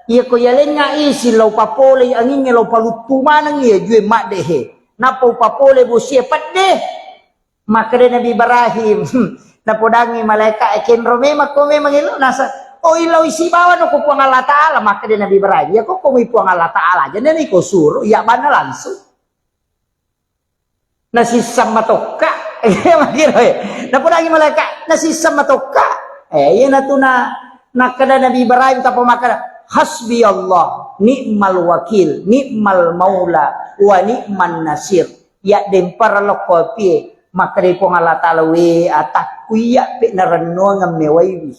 Iya ko yalengnga isi lao papolei angingnge lao paluttu maneng iya jue madde he. Nappa upapole bosie pedde. Makkeda Nabi Ibrahim, napodangi malaika e, "Kenro memang ko memang elo?" Nasa, "Oh, illau isi bawano ko Puang Allah Ta'ala." Makkeda Nabi Ibrahim, "Iya ko ko mui Puang Allah Ta'ala aja nani ko suro, iya banna langsung." Nasisseng matokka. Iya, makkiroe. Napodangi malaika, nasisseng matokka. Eh, iyanatu na, nakkeda Nabi Ibrahim tappa makkeda, "Hasbi Allah, ni'mal wakil, ni'mal maula, wa ni'man nasir." Iya dempara lokko apie, makkeda Puang Allah Ta'ala, "We atakku iya pe narennuangeng mewaiwi."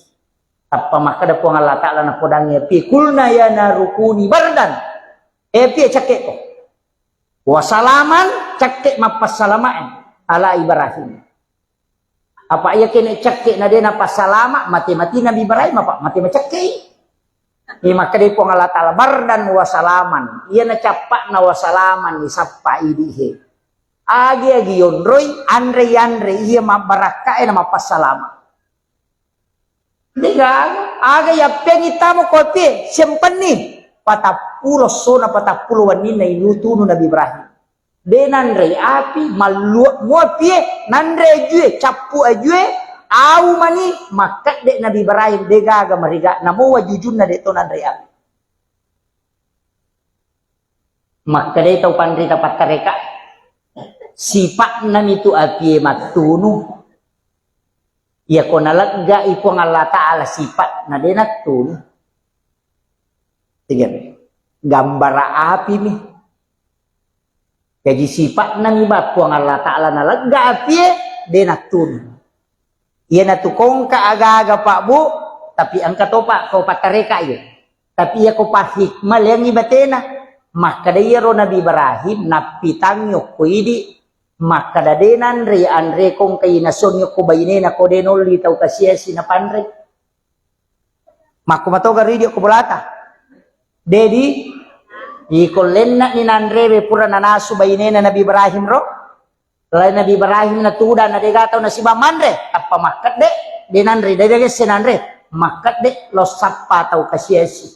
Tappa makkeda Puang Allah Ta'ala napodangi apie, "Kulna ya narukuni bardan." Eh, apie cakke ko. Wasalaman, cakke mappassalamae ala Ibrahim. Apa iya kene cakke na de napassalama, mate-mati Nabi Ibrahim apa mate macakkei. Iya makkeda Puang Allah Ta'ala, "Bardan wasalaman." Iya na cappa'na wasalaman isappa idi he. Agi-agi yonroi, anre-anre iya mabbarakkae na mappassalama. Degaga, aga yappeangi tamo kopi, sempenni. Patappulo sona, patappulo wenninna inutunu Nabi Ibrahim. De nanrei api, malluak mua pie, nanre ajue, cappu ajue, au mani, makkedde Nabi Ibrahim, degaga mariga, namo wajujunna de to nanrei api. Makkedai tau panrita pattareka, sipa'na mitu apie mattunu. Iyako naleggai Puang Allah Ta'ala sipa'na de nattunu. Tiga. Gambara api mi. Jaji sipa'na mi ba Puang Allah Ta'ala nalegga apie de nattunu. Iyanatu kongka aga-aga, Pak, Bu, tapi engka topa ko pattareka iya. Tapi iya ko pahikmah leangi batena. Makkeda iyaro Nabi Ibrahim nappitangngi okko idi, makkeda de nanre anre kongka inasongi okko bainena ko de nolli tau kasiasi napanre. Makko matoga ridi okko bolata. Dedi, iko lenna ni nanrewe pura nanasu bainena Nabi Ibrahim ro. Lai Nabi Ibrahim natudang na dega tau nasiba manre, tappa makkedde, de nanre, de degesse nanre, makkedde lo sappa tau kasiasi.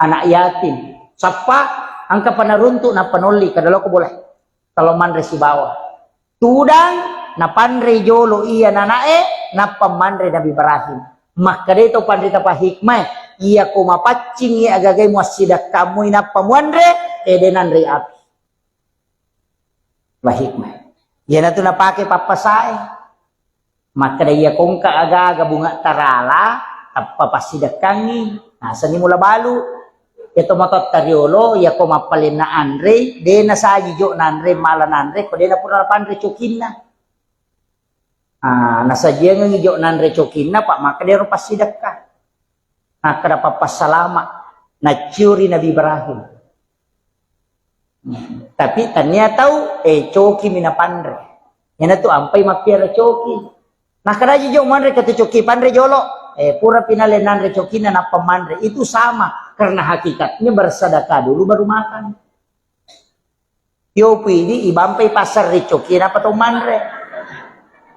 Anak yatim. Sappa, angka panaruntu nappa nolli, kada loko bola. Kalau manre sibawa. Tudang, napanre jolo iya nanae, nappa manre Nabi Ibrahim. Makkeda to panrita pahikmah, iya ko mapaccing iya agagai muassidakkamu nappa muanre, ede nanre api. Wahikmah. Iyanatu napake pappasae. Makkeda iya kongka aga-aga bunga tarala, tappa passidekkangi, nasengi mula balu. Iya to matotta riolo, iya ko mappalenna anrei, de nasaji jo nanre, mala nanre, ko de napura panre cokinna. Ah, nasajiangengngi jo nanre cokinna, pa makkeda ero passidekka. Nakkeda pappassalama, nacciuri Nabi Ibrahim. Tapi tania tau, eh, coki mi napanre. Iyanatu ampai mappiara coki. Nakkeda ji jo manre katu coki panre jolo. Eh, pura pinale nanre cokinna nappa manre. Itu sama, karena hakikatnya bersedekah dulu baru makan. Yo pidi ibampai pasar ri coki napa to manre.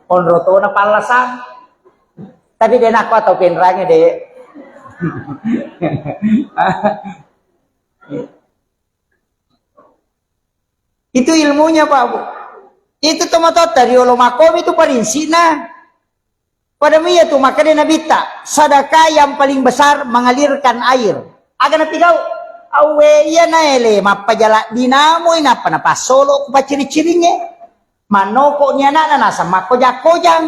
Onro tona pallasang. Tapi de nakko atau penrange de. Itu ilmunya, Pak Bu. Itu tomatotta riolo makomi itu parinsikna. Pada iya tu makkeda Nabitta, sedekah yang paling besar mengalirkan air. Aga napigau? Awwe iya naele mappajala dinamoi nappa napassolo ku pacciri-ciringnge. Mannoko ni anakna naseng makkojang-kojang.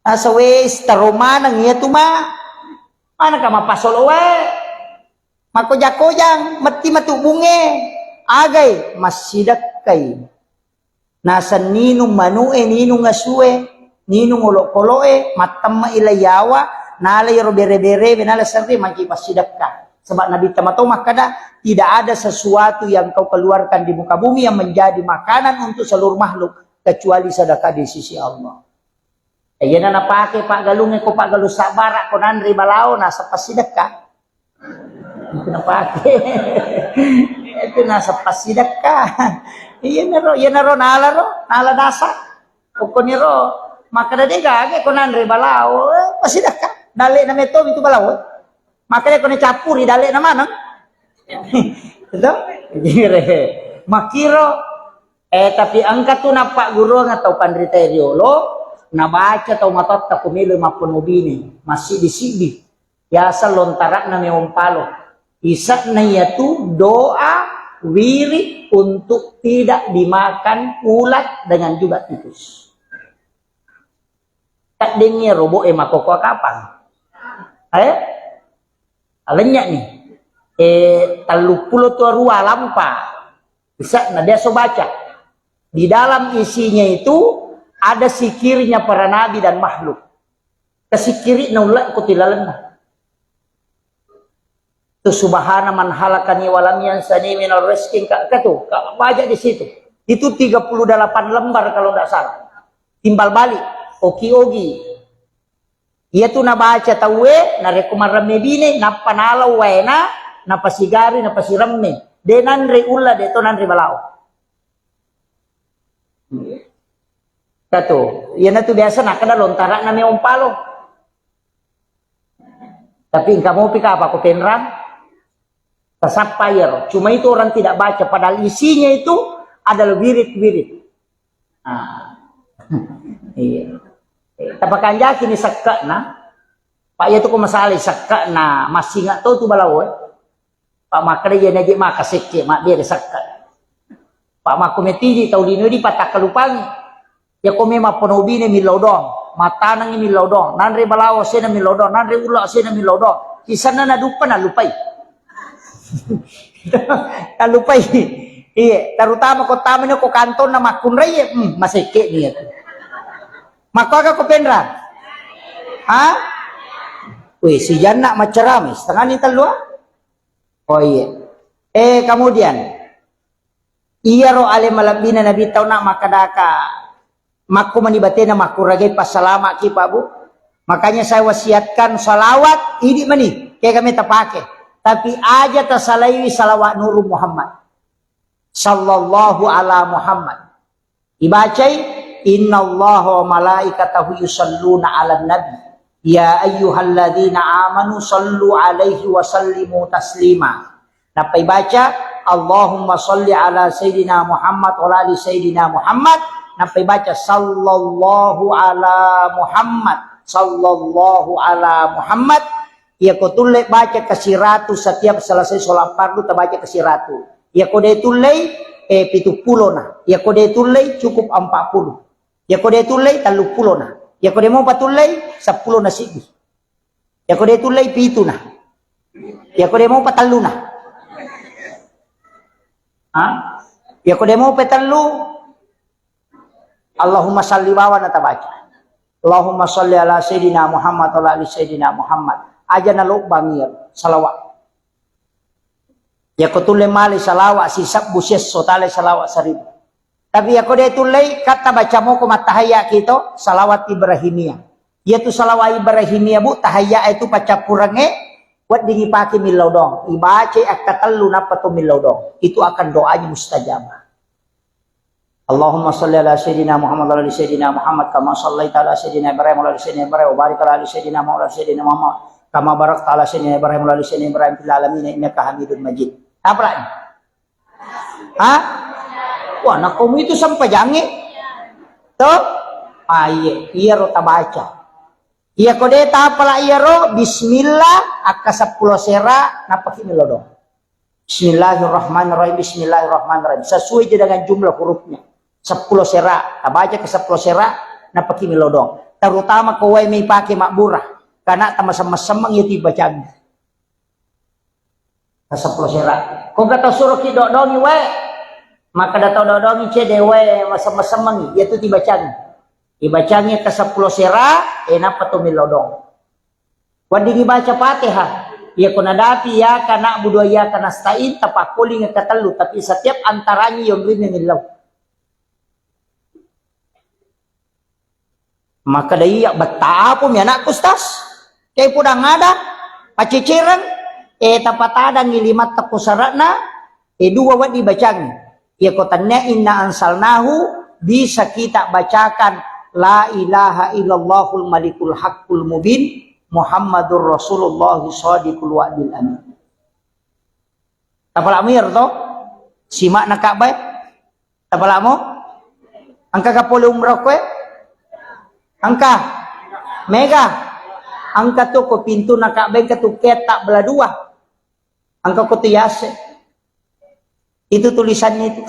Asa wes taro maneng iya tu ma. Manaka mapassolo wae. Makkojang-kojang, metti matu bunge. Agai massidekkai. Naseng ninung manu'e, ninung asue, ninung olokolo'e, mattemme'i lai yawa, nala iyaro bere-berewe, nala serre mancaji passidekka. Sebab Nabi Tamato makkeda, tidak ada sesuatu yang kau keluarkan di muka bumi yang menjadi makanan untuk seluruh makhluk kecuali sedekah di sisi Allah. Iyana napake paggalungnge ko paggalung sabbara ko nanre balao naseng passidekka. Itu napake. Itu naseng passidekka. Iyanaro, iyanaro nala ro, nala dasa. Pokokniro makkeda de gaga ko nanre balao, eh, passidekka. Dalle na metto itu balao. Makkeda ko nacappuri dalle na maneng. Itu? Makkiro. Eh, tapi engka tu nappagguruang tau panrita riolo, nabaca tau matotta ko melo mapponobine, massiddi-siddi. Biasa lontara'na mewong palo. Ise'na iyatu doa wirid untuk tidak dimakan ulat dengan juga tikus. Taddengngi robo'e makkokkoe kapang. Eh? Alennya nih. Eh, telluppulo tu arua lampa. Bisa, nah, biasa baca. Di dalam isinya itu ada sikirnya para nabi dan makhluk. Kesikiri na ulle ko tilalenna. Tu subhana man halakani walam yansani minal rizki ka, ka tu, ka baca di situ. Itu tiga puluh delapan lembar kalau ndak salah. Timbal balik, oki-ogi. Iya tu nabaca tauwe, narekko maremme bine, nappa nalau waena, napasigari, napasiremme. De nanre ulla, de to nanre balao. Katu, iyanatu biasa nakkeda lontara'na mewong palo. Tapi engka mopi kapa ko penrang? Tasappa iyaro. Cuma itu orang tidak baca, padahal isinya itu adalah wirid-wirid. Ah. Iya. Eh, tapakanjaki ni sekke'na. Pak, iya tu ko masalah sekke'na, massinga to tu balao, eh. Pak, makkeda iya naje maka sekke, mabbere sekke. Pak, makko metiji tau lino di patakkalupangi. Iya ko memang ponobine millau doang, matanangi millau doang, nanre balawo sena millau doang, nanre ulla sena millau doang. Sisenna naduppa nalupai. Nalupai. Iya, terutama ko tamani ko kantonna makkunrai, hmm, masekke ni itu. Makko aga ko penra? Ha? Wih, si Janna macerami, setengah ni tellu, ah? Oh iya. Eh, kemudian, iyaro ale malebbina Nabi tau na makkadaka, makko mani batena makkuragai passalamaki, Pak Bu. Makanya saya wasiatkan salawat, idi mani, kayak kami tapake. Tapi aja tasalaiwi salawat Nurul Muhammad. Sallallahu ala Muhammad. Ibacai, "Innallaha wa malaikatahu yusalluna 'alan nabi, ya ayyuhalladzina amanu sallu 'alaihi wa sallimu taslima." Nappa ibaca, "Allahumma salli 'ala sayyidina Muhammad wa 'ala ali sayyidina Muhammad." Nappa ibaca, "Sallallahu 'ala Muhammad, sallallahu 'ala Muhammad." Iyako tulle baca kasiratu setiap selesai sholat fardu, tabaca kasiratu. Iyako de tullei, eh, pitu pulo na. Iyako de tullei cukup empat puluh. Iyako de tullei tellu pulo na. Iyako de mopa tullei seppulo na siddi. Iyako de tullei pitu na. Iyako de mopa tellu na. Ha? Iyako de mopa tellu, Allahumma salli bawa na tabaca. Allahumma salli ala Sayyidina Muhammad wa ala ali Sayyidina Muhammad. Aja na lobbangi ya salawat. Ya ko tulle male salawat sisebbu siesso tale salawat seribu. Tapi ya ko de tullei kata baca moko mattahayya kito salawat Ibrahimiyah. Iyatu salawat Ibrahimiyah bu tahayya itu paccappurengnge weddingi pake millau dong. Ibace akkatellu nappa to millau dong. Itu akan doanya mustajabah. Allahumma salli ala Sayyidina Muhammad wa ala ali Sayyidina Muhammad kama sallaita ala Sayyidina Ibrahim wa ala ali Sayyidina Ibrahim wa barik ala ali Sayyidina Muhammad wa ala ali Sayyidina Muhammad kama barakta ala Sayyidina Ibrahim wa ala ali Sayyidina Ibrahim fil alamin innaka Hamidun Majid. Apa lagi? Hah? Wah, nakkomu itu sempajangnge? Toh? Ah, iya, iyaro tabaca. Iya ko de tapala iyaro bismillah akka seppulo sera napaki millau dong. Bismillahirrahmanirrahim, bismillahirrahmanirrahim. Sesuai je dengan jumlah hurufnya. Seppulo sera, tabaca ke seppulo sera, napaki millau dong. Terutama ko wae mai pake mabbura. Karena tamasemmeng-semmeng itu dibacangi. Ke seppulo sera. Ko kata suruh ki dodongi wae. Maka datau dodongi cede wae masemmeng-semmengi. Iyatu dibacangi. Dibacangi ke seppulo sera, eh, nappa to millau dong. Wedding dibaca Fatihah. Iya ko nadapi iyyaka na'budu wa iyyaka nasta'in, tapakkoling katellu, tapi setiap antaranya yonrimi millau. Maka da iya betta apa mi anakku, Ustaz? Kayak podang ada pacecereng, eh, tapatadangi lima teppu sarana, eh, dua wedding bacang. Iya ko tania inna anzalnahu, bisa kita bacakan la ilaha illallahul malikul haqqul mubin Muhammadur Rasulullah shadiqul wa'dil amin. Tapala'mu iyaro to? Simakna Ka'bah e? Tapala'mu? Engka ka pole umrah koe? Engka? Mega? Engka tu ko pintunna Ka'bah, engka tu ketta bela dua. Engka ko tu yase. Itu tulisannya itu.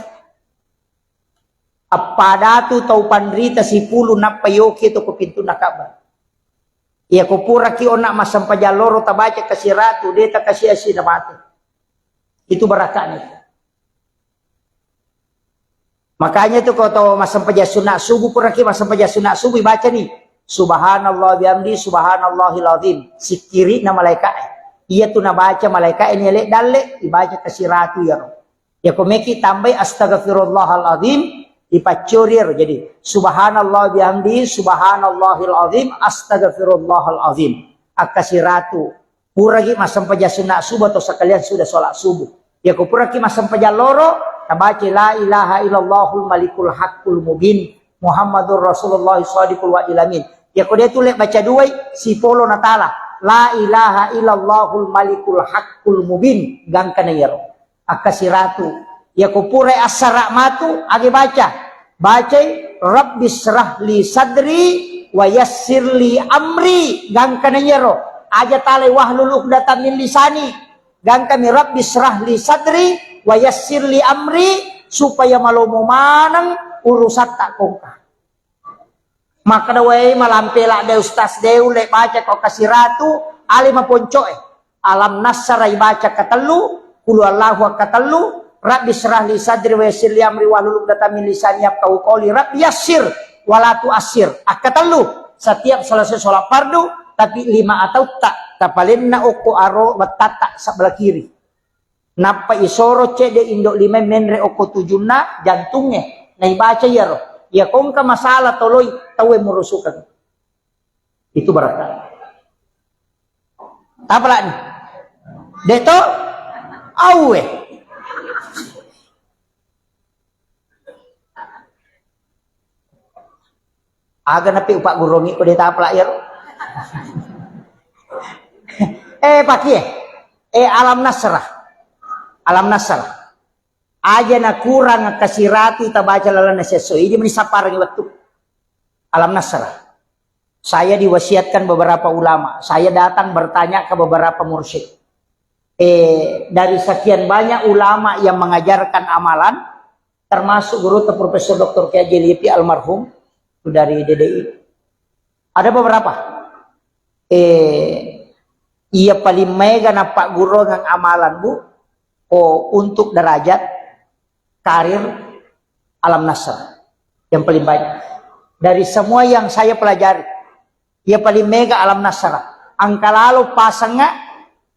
Appada tu tau panrita sipulu nappa yoki tu ko pintunna Ka'bah. Iya ko puraki onna massempajang loro tabaca kasiratu, de takasiasi na mate. Itu barakatnya itu. Makanya tu ko to massempajang sunat subuh, puraki massempajang sunat subuh, baca ni, "Subhanallah bihamdi, subhanallahil azim." Sikkiri na malaika e. Iya tu nabaca malaika e ni ele dalle, ibaca kasiratu iyaro. Ya ko meki tambai astaghfirullahal azim, ipaccori ero. Jadi, subhanallah bihamdi, subhanallahil azim, astaghfirullahal azim. Akka siratu. Puraki massempajang sunat subuh atau sekalian sudah sholat subuh. Ya ko puraki massempajang loro, tabaca la ilaha illallahul malikul haqqul mubin, Muhammadur Rasulullah shadiqul wa'dil amin. Ya ko de tulle baca duai, sipolo natala. La ilaha illallahul malikul haqqul mubin. Gangkana iyaro. Akka siratu. Iya ko purai assara matu, age baca. Bacai, "Rabbi syrah li sadri wa yassir li amri." Gangkana iyaro. Aja talai wahlul uqdatam min lisani. Gangkami, "Rabbi syrah li sadri wa yassir li amri," supaya malomo maneng urusatta kongka. Makkeda, "Wae, malampe ladde Ustaz de, ulle baca ko kasiratu, ale maponcoe. Alam Nasra ibaca katellu, Qul Huwallahu akkatellu, Rabbi syrah li sadri wa yassir li amri wahlul uqdatam min lisani yafqahu qawli, Rabbi yassir wa la tu'assir." Akkatellu, setiap selesai sholat fardu, tapi lima atautta, tapalenna okko aro wettatta sebelah kiri. Nappa isoro cedde indo lima menre okko tujunna jantungnge, naibaca iyaro. Iya kongka masalah toloi tauwe murusukeng. Itu barakka. Tapalani. Deto? Auwe. Aga napi upagguruangi ko de tapala iyaro. Eh, pakie. Eh, Alam Nasrah. Alam Nasrah. Aja na kurang kasiratu tabaca lalenna siesso. Idi meni sapparengngi wettu. Alam Nasrah. Saya diwasiatkan beberapa ulama. Saya datang bertanya ke beberapa mursyid. Eh, dari sekian banyak ulama yang mengajarkan amalan, termasuk gurutta Profesor Doktor Kiai Haji Lutfi almarhum, itu dari D D I. Ada beberapa. Eh, iya paling maega nappagguruang amalan, Bu, ko untuk derajat karir Alam Nasr yang paling banyak. Dari semua yang saya pelajari, iya paling mega Alam Nasrah. Engka lalo pasengnga,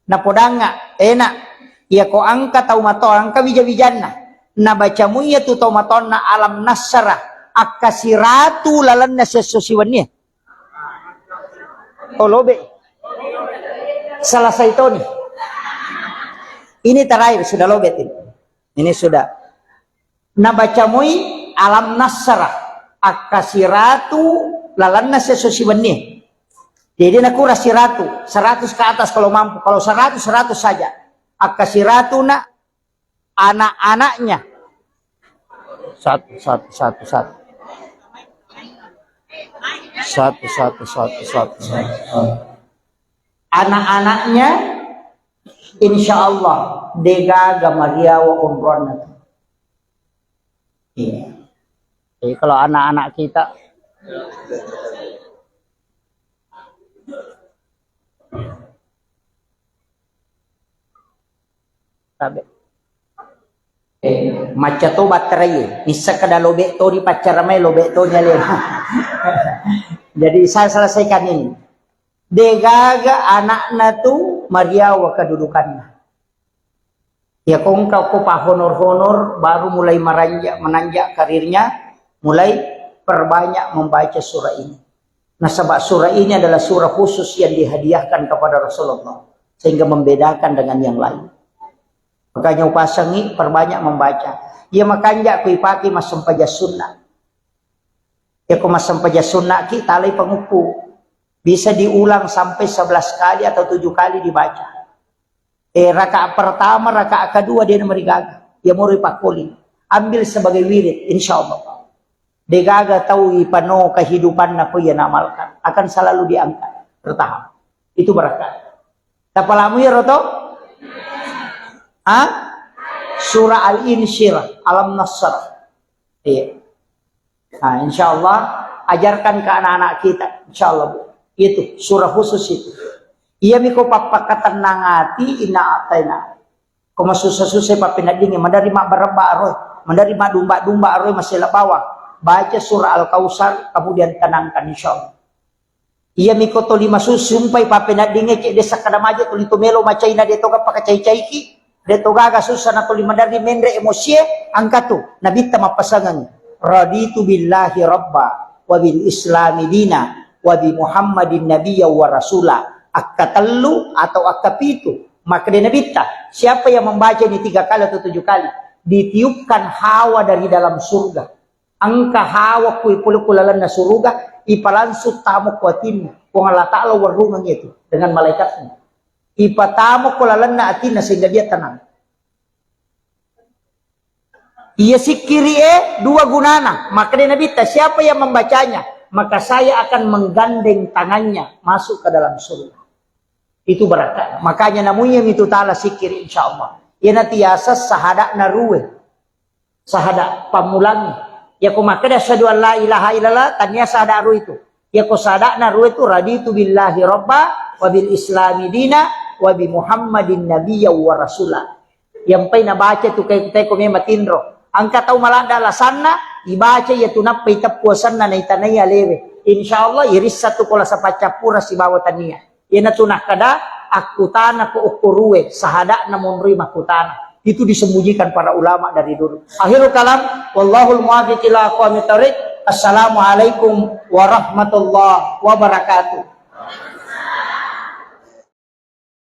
napodangnga, enak. Iya ko engka tau mato, engka wija-wijanna, nabaca muiya tu tau matonna Alam Nasrah, akka siratu lalenna siesso siwennie. Oh, lobe. Selesai toni. Ini terakhir, sudah lobe ini. Ini sudah. Nabaca mui Alam Nasrah, akka siratu lalenna siesso siwennie. Jadi nakura siratu, seratus ke atas kalau mampu. Kalau seratus, seratus saja. Akka siratu na anak-anaknya. Satu, satu, satu, satu. Satu, satu, satu, satu, satu. Anak-anaknya, insya Allah, degaga mariawa onronna. Iya. Jadi kalau anak-anak kita, tabe. Eh, macca to batterai, nissa kada lobe to di paccara mai, lobe to ni alena. Jadi saya selesaikan ini. Degaga anakna tu mariawa kedudukanna. Ya, ko engka ko pa honor-honor, baru mulai meranja-, menanjak karirnya, mulai perbanyak membaca surah ini. Nasaba surah ini adalah surah khusus yang dihadiahkan kepada Rasulullah, sehingga membedakan dengan yang lain. Makanya upasangi perbanyak membaca. Iya makanja ku ipake massempajang sunnah. Ya, ko massempajang sunnah ki, talai panguppu. Bisa diulang sampai sebelas kali atau tujuh kali dibaca. Eh, rakaat pertama, rakaat kedua dia namarigaga. Ya, moro ipakoli. Ambil sebagai wirid, insya Allah. Degaga tau ipano kehidupanna ko iya namalkan. Akan selalu diangkat. Bertahap. Itu berkah. Tapalamu ya, Roto? Ah? Surah Al-Insyirah, Alam Nasrah. Iya. Nah, insya Allah, ajarkan ke anak-anak kita, insya Allah, Bu. Itu surah khusus itu. Iya miko pappakatenang ati, inna ataina. Ko masussa-sussa pappeneddingi, madari mabbarabba aroi, madari madumba-dumba aroi, masela bawang. Baca surah Al-Kautsar, kemudian tenangkan, insya Allah. Iya miko toli masusumpai pappeneddingnge, cedde sakkada maje toli to melo macaina, de to gaga pakacai-caiki, de to gaga sussa na toli maderri menre emosie, angkatu nabitta mappasangengngi, "Raditu billahi rabba, wa bil islami dina, wa bi Muhammadin nabiyya wa rasula." Akkatellu atau akkapitu, makkeda nabitta, siapa yang membaca ini tiga kali atau tujuh kali, ditiupkan hawa dari dalam surga. Engka hawa kui pole ku lalenna suruga, ipalangsung tamo ku atinna. Puang Allah Ta'ala warrungeng itu dengan malaikatnya. Ipatamo ku lalenna atinna sehingga dia tenang. Iya sikkiri e dua gunana. Maka dia Nabi ta, siapa yang membacanya, maka saya akan menggandeng tangannya masuk ke dalam surga. Itu berkah. Makanya namunya mitu ta'ala sikkiri, insya Allah. Iya natiasa sahada'na rue. Sahada pammulangngi. Yako makkeda asyhadu an la ilaha illallah, tania sahada aru itu. Yako sahada'na aru itu, "Raditu billahi rabba, wa bil islami dina, wa bi Muhammadin nabiyya wa rasula." Yang pai nabaca tu kai teko mema tinro. Angka tau malanda alasanna, ibaca iya tu nappai teppu asanna naitanai alewe. Insya Allah irissa tu kola sapaccappura sibawa tania. Iyanatu nakkeda, "Akkutana ko okkorue, sahada'na monroi makkutana." Itu disembunyikan para ulama dari dulu. Akhirul kalam, wallahul muwaffiq ila aqwamit thariq. Assalamualaikum warahmatullahi wabarakatuh.